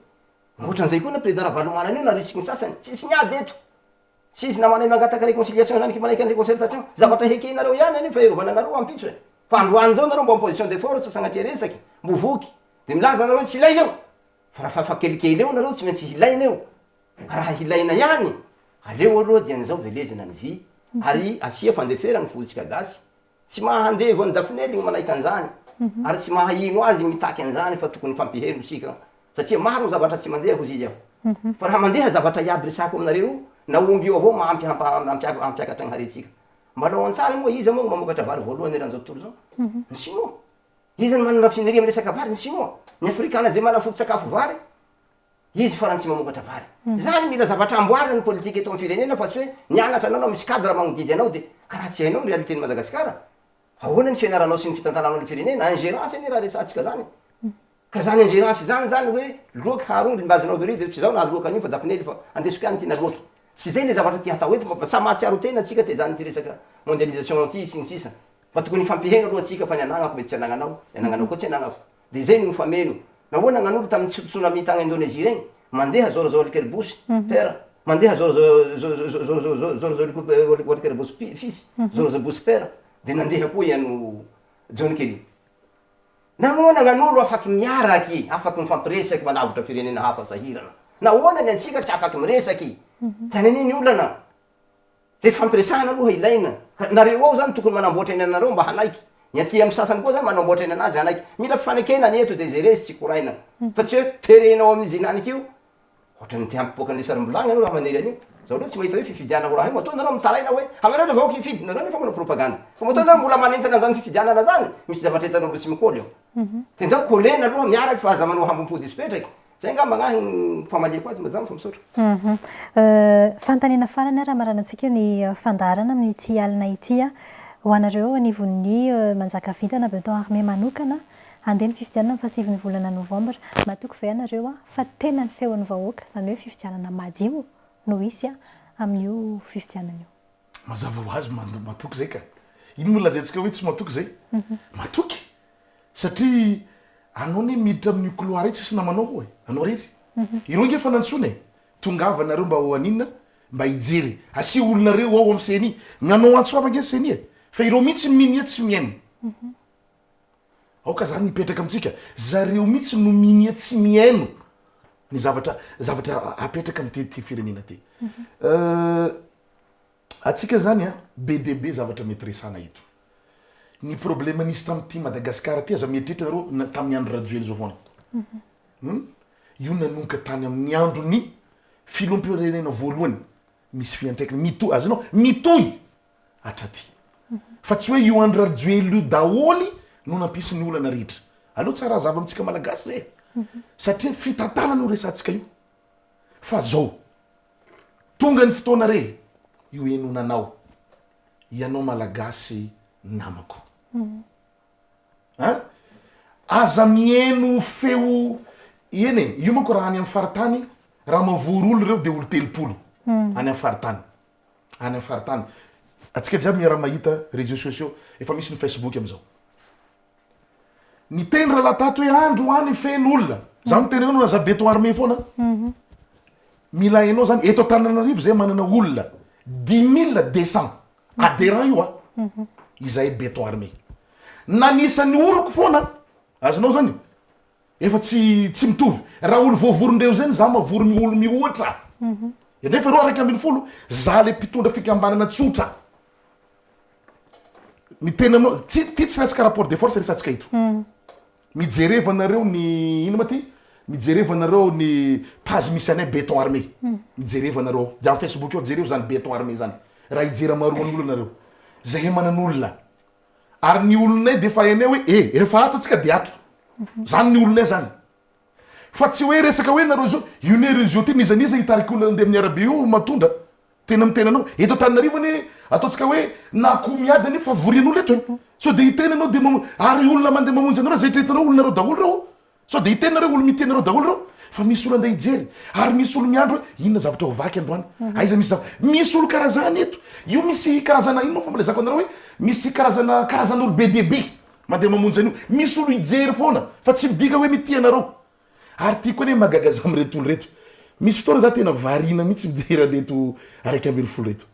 Ankoatran'izay koa na président Ravalomanana io narisiky ny sasany. Tsisy niady eto. Tsisy namanay mangataka réconciliation zany manaiky ny réconcertation. Zavatra hekenareo ihany anio fa hiarovana anareo ampitso e. Fa androany zao nareo mbo en position de force sagnatria resaky, mbo voky. Dia milaza nareo hoe tsy ilaina io. Fa raha fahafahakelikely eo nareo tsy maintsy hilaina io. Ka raha hilaina ihany, aleo aloha dia an'izao velezina ny vy, ary asia fandefera ny fontsika gasy. Tsy maha andevo an'i Dafinely ny manaiky an'izany, ary tsy maha ino azy ny mitaky an'izany fa tokony hifampiheno isika, satria maro ny zavatra tsy mandeha hozy izy aho. Fa raha mandeha zavatra iaby resahako aminareo io, na omby io avao mahampy hampiakatra ny harentsika. Mba alao an-tsary moa, iza moa no mamokatra vary voalohany eran'izao tontolo izao? Ny sinoa. Iza no manana raffinerie amin'ny resaka vary? Ny sinoa. Ny afrikana izay manana foto-tsakafo vary, Izy farany tsy mamokatra vary. Zany mila zavatra amboarina ny politika eto am firenena fa tsy hoe nianatra anao na misy cadre magnodidy anao de ka raha tsy hainao ny réalité ny Madagascar ahoana ny fianaranao sy ny fitantananao ny firenena? Ingérence anie raha resahantsika zany ka zany ingérence zany zany hoe loaky harongy mbazinao very de tsy zao nahaloaka an'io fa dafinely fa andesiko ihany ty naloaky. Tsy zay le zavatra ty hatao eto fa samy mahatsiaro tena tsika te zany ty resaka mondialisation ty sy ny sisa fa tokony hifampiheno aloha tsika fa ny anagnako mety tsy anagnanao ny anagnanao koa tsy anagnako. Dia izay no nifameno. Nahoana gnan'olo tamin'ny tsunami tagny Indonesie regny? Mandeha George Walker Bush père, mandeha George George Walker Bush fils, George Bush père, dia nandeha koa i ano John Kerry. Nahoana gnan'olo afaky miaraky, afaky mifampiresaky manavotra firenena hafa sahirana? Nahoana ny antsika tsy afaky miresaky? Zany anie ny olana. Le fifampiresahana aloha ilaina ka nareo ao zany tokony manamboatra ny anareo mba hanaiky. Ny aty amin'ny sasany koa zany manamboatra ny anazy hanaiky. Mila fifanekena ny eto de izay rezy tsy koraina. Fa tsy hoe terenao amin'izy hinanika io. Ohatran'ny te hampipoaka an'ilay sarim-bilany ianao raha manery an'io. Zaho aloha tsy mahita hoe fifidianana ho raha io. Matoa nareo mitaraina hoe hamelao ilay vahoaka hifidy. Nareo nefa manao propagande. Fa matoa nareo mbola manentana an'izany fifidianana zany, misy zavatra hitanao mbola tsy mikoly eo. De ndao kolena aloha miaraka fa aza manao hambom-po diso petraka. Zay angamba agnahy ny famaliako azy madama fa misaotra. Fanontaniana farany ary hamaranantsika ny fandaharana amin'ity alina ity. Ho anareo eo anivon'ny Manjaka Vintana Beton Armé manokana, handeha ny fifidianana amin'ny fahasivin'ny volana novambra. Matoky ve ianareo fa tena ny feon'ny vahoaka, izany hoe fifidianana madio no hisy amin'io fifidianana io? Mazava ho azy matoky zay ka. Ino moa lazaintsika hoe tsy matoky zay? Matoky satria anao anie miditra amin'io couloir io tsisy namanao ao e, anao rery. Ireo ange efa nantsoina e, tongava nareo mba ho aninona, mba hijery, asio olonareo ao amin'ny ceni. Nanao antso avo ange ny ceni e, fa ireo mihitsy minia tsy mihaino. Aoka zany hipetraka amintsika, zareo mihitsy no minia tsy mihaino ny zavatra zavatra apetraka amin'ity ty firenena ty. Atsika zany a, be dia be zavatra mety resahana eto. Ny problème nisy tamin'ity Madagascar ty aza mieritreritra nareo na tamin'ny andro Rajoely zao foana. Hum, io nanomboka tany amin'ny andron'ny filoham-pirenena voalohany, misy fiantraikany mitohy, azonao, mitohy hatraty. Fa tsy hoe io Andry Rajoelina io daholo no nampisy ny olana rehetra. Aleo tsara hazava amintsika Malagasy zay e. Satria fitantanana io resahantsika io. Fa zao, tonga ny fotoana re io henonanao, ianao Malagasy namako. An? Aza miheno feo, eny e, io manko raha any amin'ny faritany, raha mavory olo ireo de olo 30 any amin'ny faritany. any amin'ny faritany. Antsika jiaby miara-mahita réseaux sociaux, efa misy ny Facebook amin'izao. Niteny rahalahy tato hoe andro any feno olona. Za miteny anao za beton armé foana. Mila hainao zany, eto Antananarivo zay manana olona 10 200 adhérents io a. Izay beton armé. Nanisany oloko foana, azonao zany. Efa tsy tsy mitovy. Raha olo voavorondreo zany za mavory ny olo mihoatra. Nefa ireo 11, za le mpitondra fikambanana tsotra. Ny tena anao, tsy ty tsy resaka rapport de force resatsika eto. Mijereva anareo ny ino ma ty? Mijereva anareo ny page misy anay beton armé. Mijereva anareo ao. Dia am Facebook ao jereo zany beton armé zany. Raha hijery amaroan'olo anareo. Zahay manan'olona. Ary ny olonay dia efa hainay hoe e, rehefa ato antsika dia ato. Zany ny olonay zany. Fa tsy hoe resaka hoe nareo zao, io ne réseau ty n'iza n'iza hitarika olona andeha amin'ny arabe io matondra. Tena miteny anao. Eto Antananarivo anie ataontsika hoe na akoho miady anie fa vorian'olona eto e. Sao dia hiteny ianao dia mamonjy, ary olona mandeha mamonjy anareo zay eritreretinareo olonareo daholo ireo. Sao dia hiteny nareo olo mitia anareo daholo ireo fa misy olo andeha hijery ary misy olo miandry hoe inona zavatra ho vaky androany aiza misy zava misy olo karazany eto io misy karazana ino moa fomba ilazako anareo hoe misy karazana karazan'olo be dia be mandeha mamonjy an'io misy olo hijery foana fa tsy midika hoe mitia anareo ary tiako anie mahagaga za amin'ireto olo ireto misy fotoana za tena variana mihitsy mijery an'ireto 11 ireto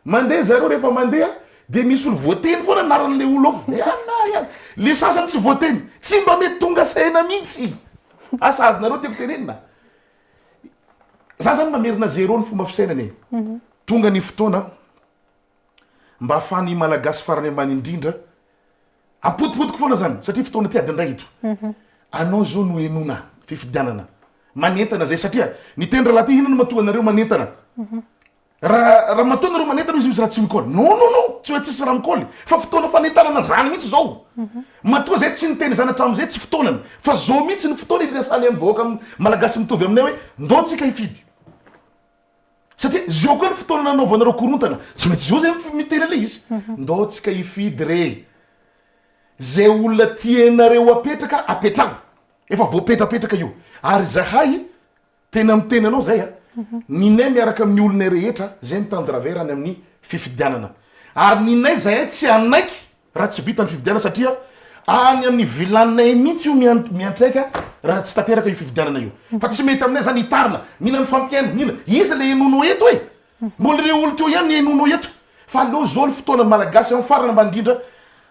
Mandeha zareo rehefa mandeha dia misy olo voateny foana anaran'le olo ao e anà ihany le sasany tsy voateny tsy mba mety tonga saina mihitsy asa azonareo tiako tenenina za zany mamerina zéro ny fomba fisainana e tonga ny fotoana mba ahafahan'ny malagasy farany ambany indrindra Ampodipodiko foana zany satria fotoana ty adiny ray eto. Anao zao no henoina fifidianana. Manentana zay satria ny teny rahalahy ty inona no mahatonga anareo manentana? Raha raha matoa nareo manentana izy misy raha tsy mikaoly. Non non non, tsy hoe tsisy raha mikaoly fa fotoana fanentanana zany mihitsy zao. Matoa zay tsy niteny izany hatramin'izay tsy fotoanany fa zao mihitsy ny fotoana iresahany amin'ny vahoaka malagasy mitovy aminay hoe ndao tsika hifidy. Satria zao koa ny fotoana nanaovanareo korontana, tsy maintsy zao zay miteny an'ilay izy. Ndao tsika hifidy re. Zay olona tianareo apetraka apetraho. Efa voapetrapetraka io. Ary zahay Tena miteny anao zay a! Ninay miaraka amin'ny olonay rehetra zay mitandravera any amin'ny fifidianana. Ary ninay zahay tsy hanaiky raha tsy vita ny fifidianana satria any amin'ny vilaninay mihitsy io miantraika raha tsy tanteraka io fifidianana io. Fa tsy mety aminay zany hitarina. Mila mifampihaino, mila. Iza le henoinao eto e? Mbola ireo olo teo ihany ny henoinao eto. Fa aleo zao ny fotoana ny Malagasy amin'ny farany ambany indrindra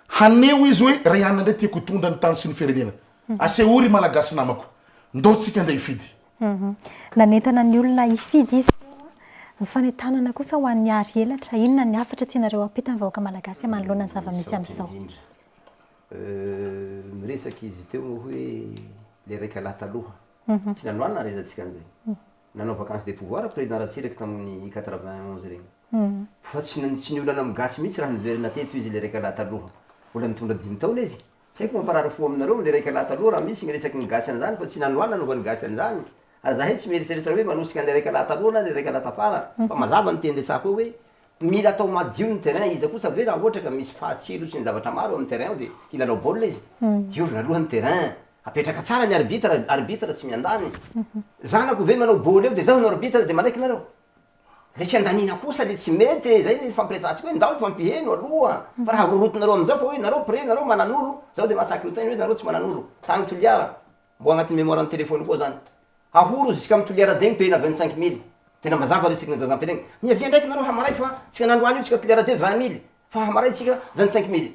haneho izy hoe ray anona indray tiako hitondra ny tany sy ny firenena. Asehoy ry Malagasy namako. Ndao tsika andeha hifidy. Nanentana ny olona hifidy izy teo. Ny fanentanana kosa ho an'ny Ary Elatra. Inona ny hafatra tianareo hampita ny vahoaka Malagasy manoloana ny zava-misy Misaotra amin'izao? indrindra. Miresaka izy teo moa hoe le raika lahy taloha. Tsy nanoanina nahaizantsika an'izay. Nanao vacance de pouvoir président Ratsiraka tamin'ny 91 regny. Fa tsy tsy niolana amin'ny gasy mihitsy raha niverina teto izy le raika lahy taloha. Mbola nitondra dimy taona izy. Tsy haiko mamparary fo aminareo le raika lahy taloha raha misy ny resaky ny gasy an'izany fa tsy nanoanina nanaovan'ny gasy an'izany. Ary zahay tsy mieritreritra hoe manosika an'le raika lahy taloha na le raika lahy tafara fa mazava ny teny resako eo hoe Mila atao madio ny terrain, iza kosa ve raha ohatra ka misy fahatsilo sy ny zavatra maro eo amin'ny terrain ao dia hilalao baolina izy? Diovina aloha ny terrain, apetraka tsara ny arbitre, arbitre tsy miandany. Zanako ve manao baoly eo dia zaho no arbitre dia manaiky nareo? Le fiandaniana kosa le tsy mety e, zay le ifampiresahantsika hoe ndao hifampiheno aloha fa raha rorotinareo amin'izao fa hoe nareo pré, nareo manan'olo, zaho dia mahasaky miteny hoe nareo tsy manan'olo, tany Toliara, Mbo agnatin'ny mémoire ny téléphone koa zany. Ahoro jusqu'à Toliara degny payena 25 mille. Tena mazava resaky ny zazampirenena. Miavia ndraiky nareo hamaray fa tsika nandroany io tsika Toliara de 20 mille fa hamaray tsika 25 mille.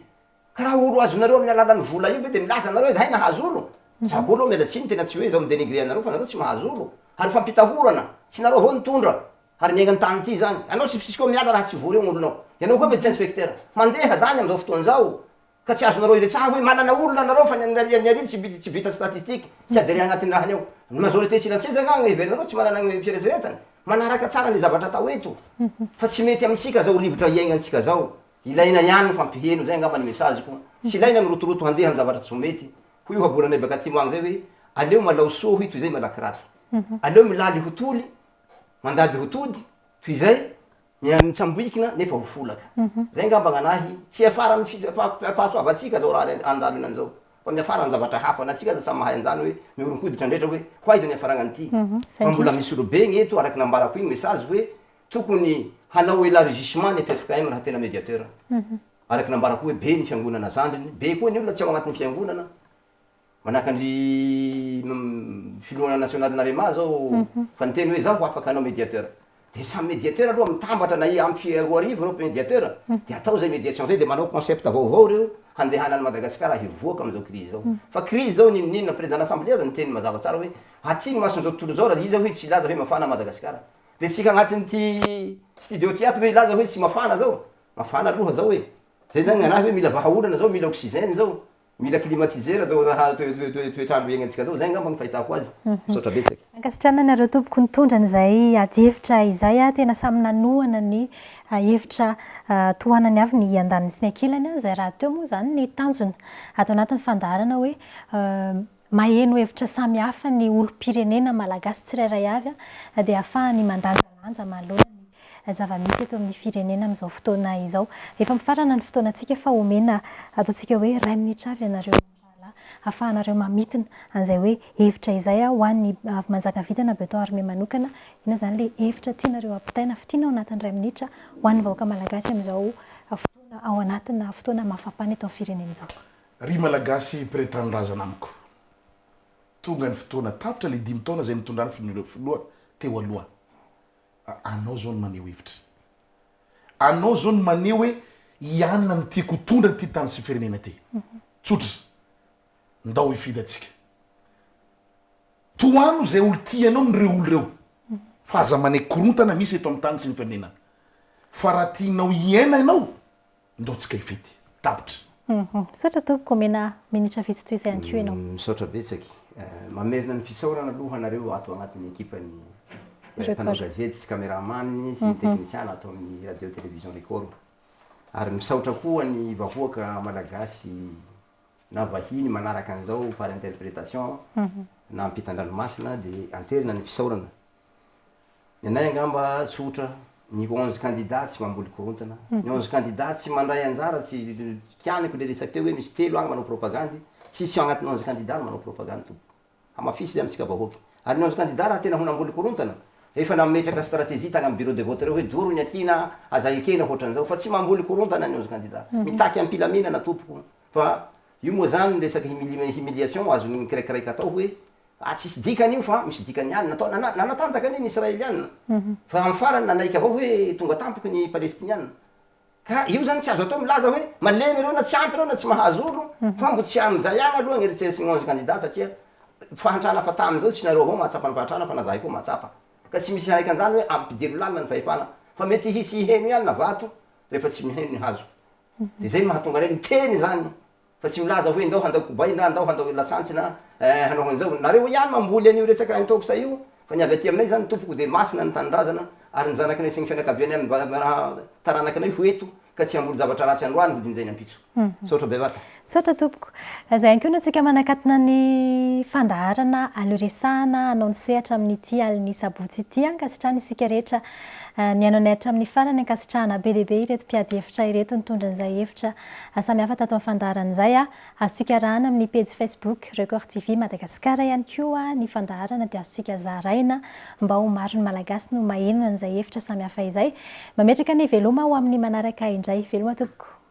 Ka raha olo azonareo amin'ny alalan'ny vola io ve de milaza nareo hoe zahay nahazo olo? Za koa aloha miala tsiny tena tsy hoe zaho mi-denigrer anareo fa nareo tsy mahazo olo. Ary fampitahorana, tsy nareo avao nitondra ary niaigna ny tany ty zany. Anao sy Cisco miala raha tsy vory eo gn'olonao. Ianao koa médecin inspecteur. Mandeha zany amizao fotoana zao. Ka tsy azonareo iretsaha hoe manana olona nareo fa ny an'i ny ary tsy tsy vita statistique, tsy adhere agnatin'ny rahany ao. Ny majorité silencieuse angaha no heverinareo tsy manana ny fieretreretany? Manaraka tsara ny zavatra atao eto fa tsy mety amintsika zao rivotra iaignantsika zao. Ilaina ihany ny fampiheno, zay angamba ny message-ko. Tsy ilaina mirotoroto handeha amin'ny zavatra tsy ho mety. Hoy ohabolanay baka atimo agny zay hoe aleo malao soa hoy toy izay malaky raty. Aleo milaly ho toly, mandady ho tody toy izay Ny mitsamboikina nefa ho folaka. Zay ngamba gn'anahy, tsy hiafara amin'ny fahasoavantsika zao raha andalina an'izao, fa miafara amin'ny zavatra hafa, na tsika aza samy mahay an'izany hoe mihoron-koditra ndretra hoe ho aiza ny hiafaragnan'ity, fa mbola misy olobe gny eto araka nambarako igny message hoe tokony hanao elargissement ny ffkm raha tena mediateur, araka nambarako hoe be ny fiangonana zandriny, be koa ny olona tsy ao agnatin'ny fiangonana, Manahaka an-dry filoha nasionalin'ny Arema zao fa niteny hoe zaho afaka hanao mediateur. De samy mediateur aloha mitambatra na ampy 2000 ireo mediateur de atao zay mediation zay de manao concept vaovao reo handehanan'i Madagasikara hivoaka amin'izao crise zao. Fa crise zao n'inon'inona président l'assemblée aza niteny mazava tsara hoe aty ny mason'izao tontolo izao raha iza hoy tsy hilaza hoe mafana Madagasikara. De tsika agnatin'ity studio ty ato ve hilaza hoe tsy mafana zao? Mafana aloha zao e. Zay zany gn'anahy hoe mila vahaolana zao, mila oxygène zao. Mila climatiseur zao raha toetr'andro iainantsika zao, zay angamba ny fahitako azy. Misaotra betsaka. Ankasitrahana anareo tompoko nitondra an'izay adihevitra izay, tena samy nanohana ny hevitra tohanany avy ny andaniny sy ny ankilany, izay rahateo moa izany ny tanjona ato anatin'ny fandaharana hoe maheno hevitra samy hafa ny olom-pirenena malagasy tsirairay avy dia ahafahany mandanjalanja manoloana ny zava-misy eto amin'ny firenena amin'izao fotoana izao. Efa mifarana ny fotoanantsika fa omena ataontsika hoe iray minitra avy ianareo mirahalahy ahafahanareo mamintina an'izay hoe hevitra izay ho an'ny avy Manjakavitana Beton Armé manokana. Inona izany ilay hevitra tianareo hampitaina, fintina ao anatin'ny iray minitra ho an'ny vahoaka malagasy amin'izao fotoana ao anatina fotoana mafampana eto amin'ny firenena izao. Ry Malagasy mpiray tanindrazana amiko, tonga ny fotoana, tapitra ilay dimy taona izay nitondrany filoha teo aloha. Anao zao no maneho hevitra. Anao zao no maneho hoe i anona no tiako hitondra ity tany sy firenena ity. Tsotra. Ndao hifidy antsika. Tohano izay olo tianao ny reo olo reo. Fa aza manaiky korontana misy eto amin'ny tany sy ny firenena. Fa raha tianao hiaina ianao Ndao tsika hifety. Tapitra. Misaotra tompoko, omena minitra vitsy toy izay ihany koa ianao. Misaotra betsaky. Mamerina ny fisaorana aloha anareo ato agnatin'ny ekipan'ny mpanao gazety sy cameraman sy ny teknisiana ato amin'ny radio télévision Record. Ary misaotra koa ny vahoaka malagasy na vahiny manaraka an'izao par interprétation na ampitan-dranomasina dia anterina ny fisaorana. Ny anay angamba tsotra, ny 11 candidats tsy mamboly korontana, ny 11 candidats tsy mandray anjara, tsy kianiko le resaka teo hoe misy telo agny manao propagandy, tsisy ao agnatin'ny 11 candidats no manao propagandy tompoko. Hamafiso zay amintsika vahoaka. Ary ny 11 candidats raha tena ho namboly korontana, efa nametraka stratégie tagny amin'ny bureau de vote reo hoe doro ny aty na aza ekena hoatran'izao, fa tsy mamboly korontana ny 11 candidats. Mitaky am-pilaminana tompoko, fa io moa zany resaka humiliation azon'ny kiraikiraiky atao hoe Ah tsisy dikany io fa misy dikany ihany, natao nana nanatanjaka anie ny israeliana fa amin'ny farany nanaiky avao hoe tonga tampoky ny palestiniana, ka io zany tsy azo atao milaza hoe malemy ireo na tsy ampy ireo na tsy mahazo olo fa mbo tsy amin'izay ihany aloha ny eritreritry ny 11 candidats satria fahantrana fa tamin'izao tsy nareo avao mahatsapa ny fahantrana fa na zahay koa mahatsapa ka tsy misy hanaiky an'izany hoe ampidiro lalina ny fahefana fa mety hisy hiheno ihany na vato rehefa tsy miheno ny hazo de zay no mahatonga anay miteny izany. Fa tsy milaza hoe ndao handao kobay na ndao handao lasantsy na hanao an'izao. Nareo ihany mamboly an'io resaka intox io fa ny avy aty aminay zany tompoko de masina ny tanindrazana ary ny zanakinay sy ny fianakavianay amin'ny taranakinay ho eto ka tsy hamboly zavatra ratsy androany ho jinjaina ampitso. Misaotra bevata. Misaotra tompoko. Izay ihany koa no antsika manakatona ny fandaharana Aleo Resahana hanao ny sehatra amin'ity alin'ny sabotsy ity. Ankasitrahana isika rehetra nihaino anay hatramin'ny farany. Ankasitrahana be dia be ireto mpiady hevitra ireto nitondra an'izay hevitra samihafa tato amin'ny fandaharana izay. Azontsika arahana amin'ny pejy Facebook Record TV Madagascar ihany koa ny fandaharana dia azontsika zaraina mba ho maro ny Malagasy no maheno an'izay hevitra samihafa izay. Mametraka ny veloma ho amin'ny manaraka indray. Veloma tompoko.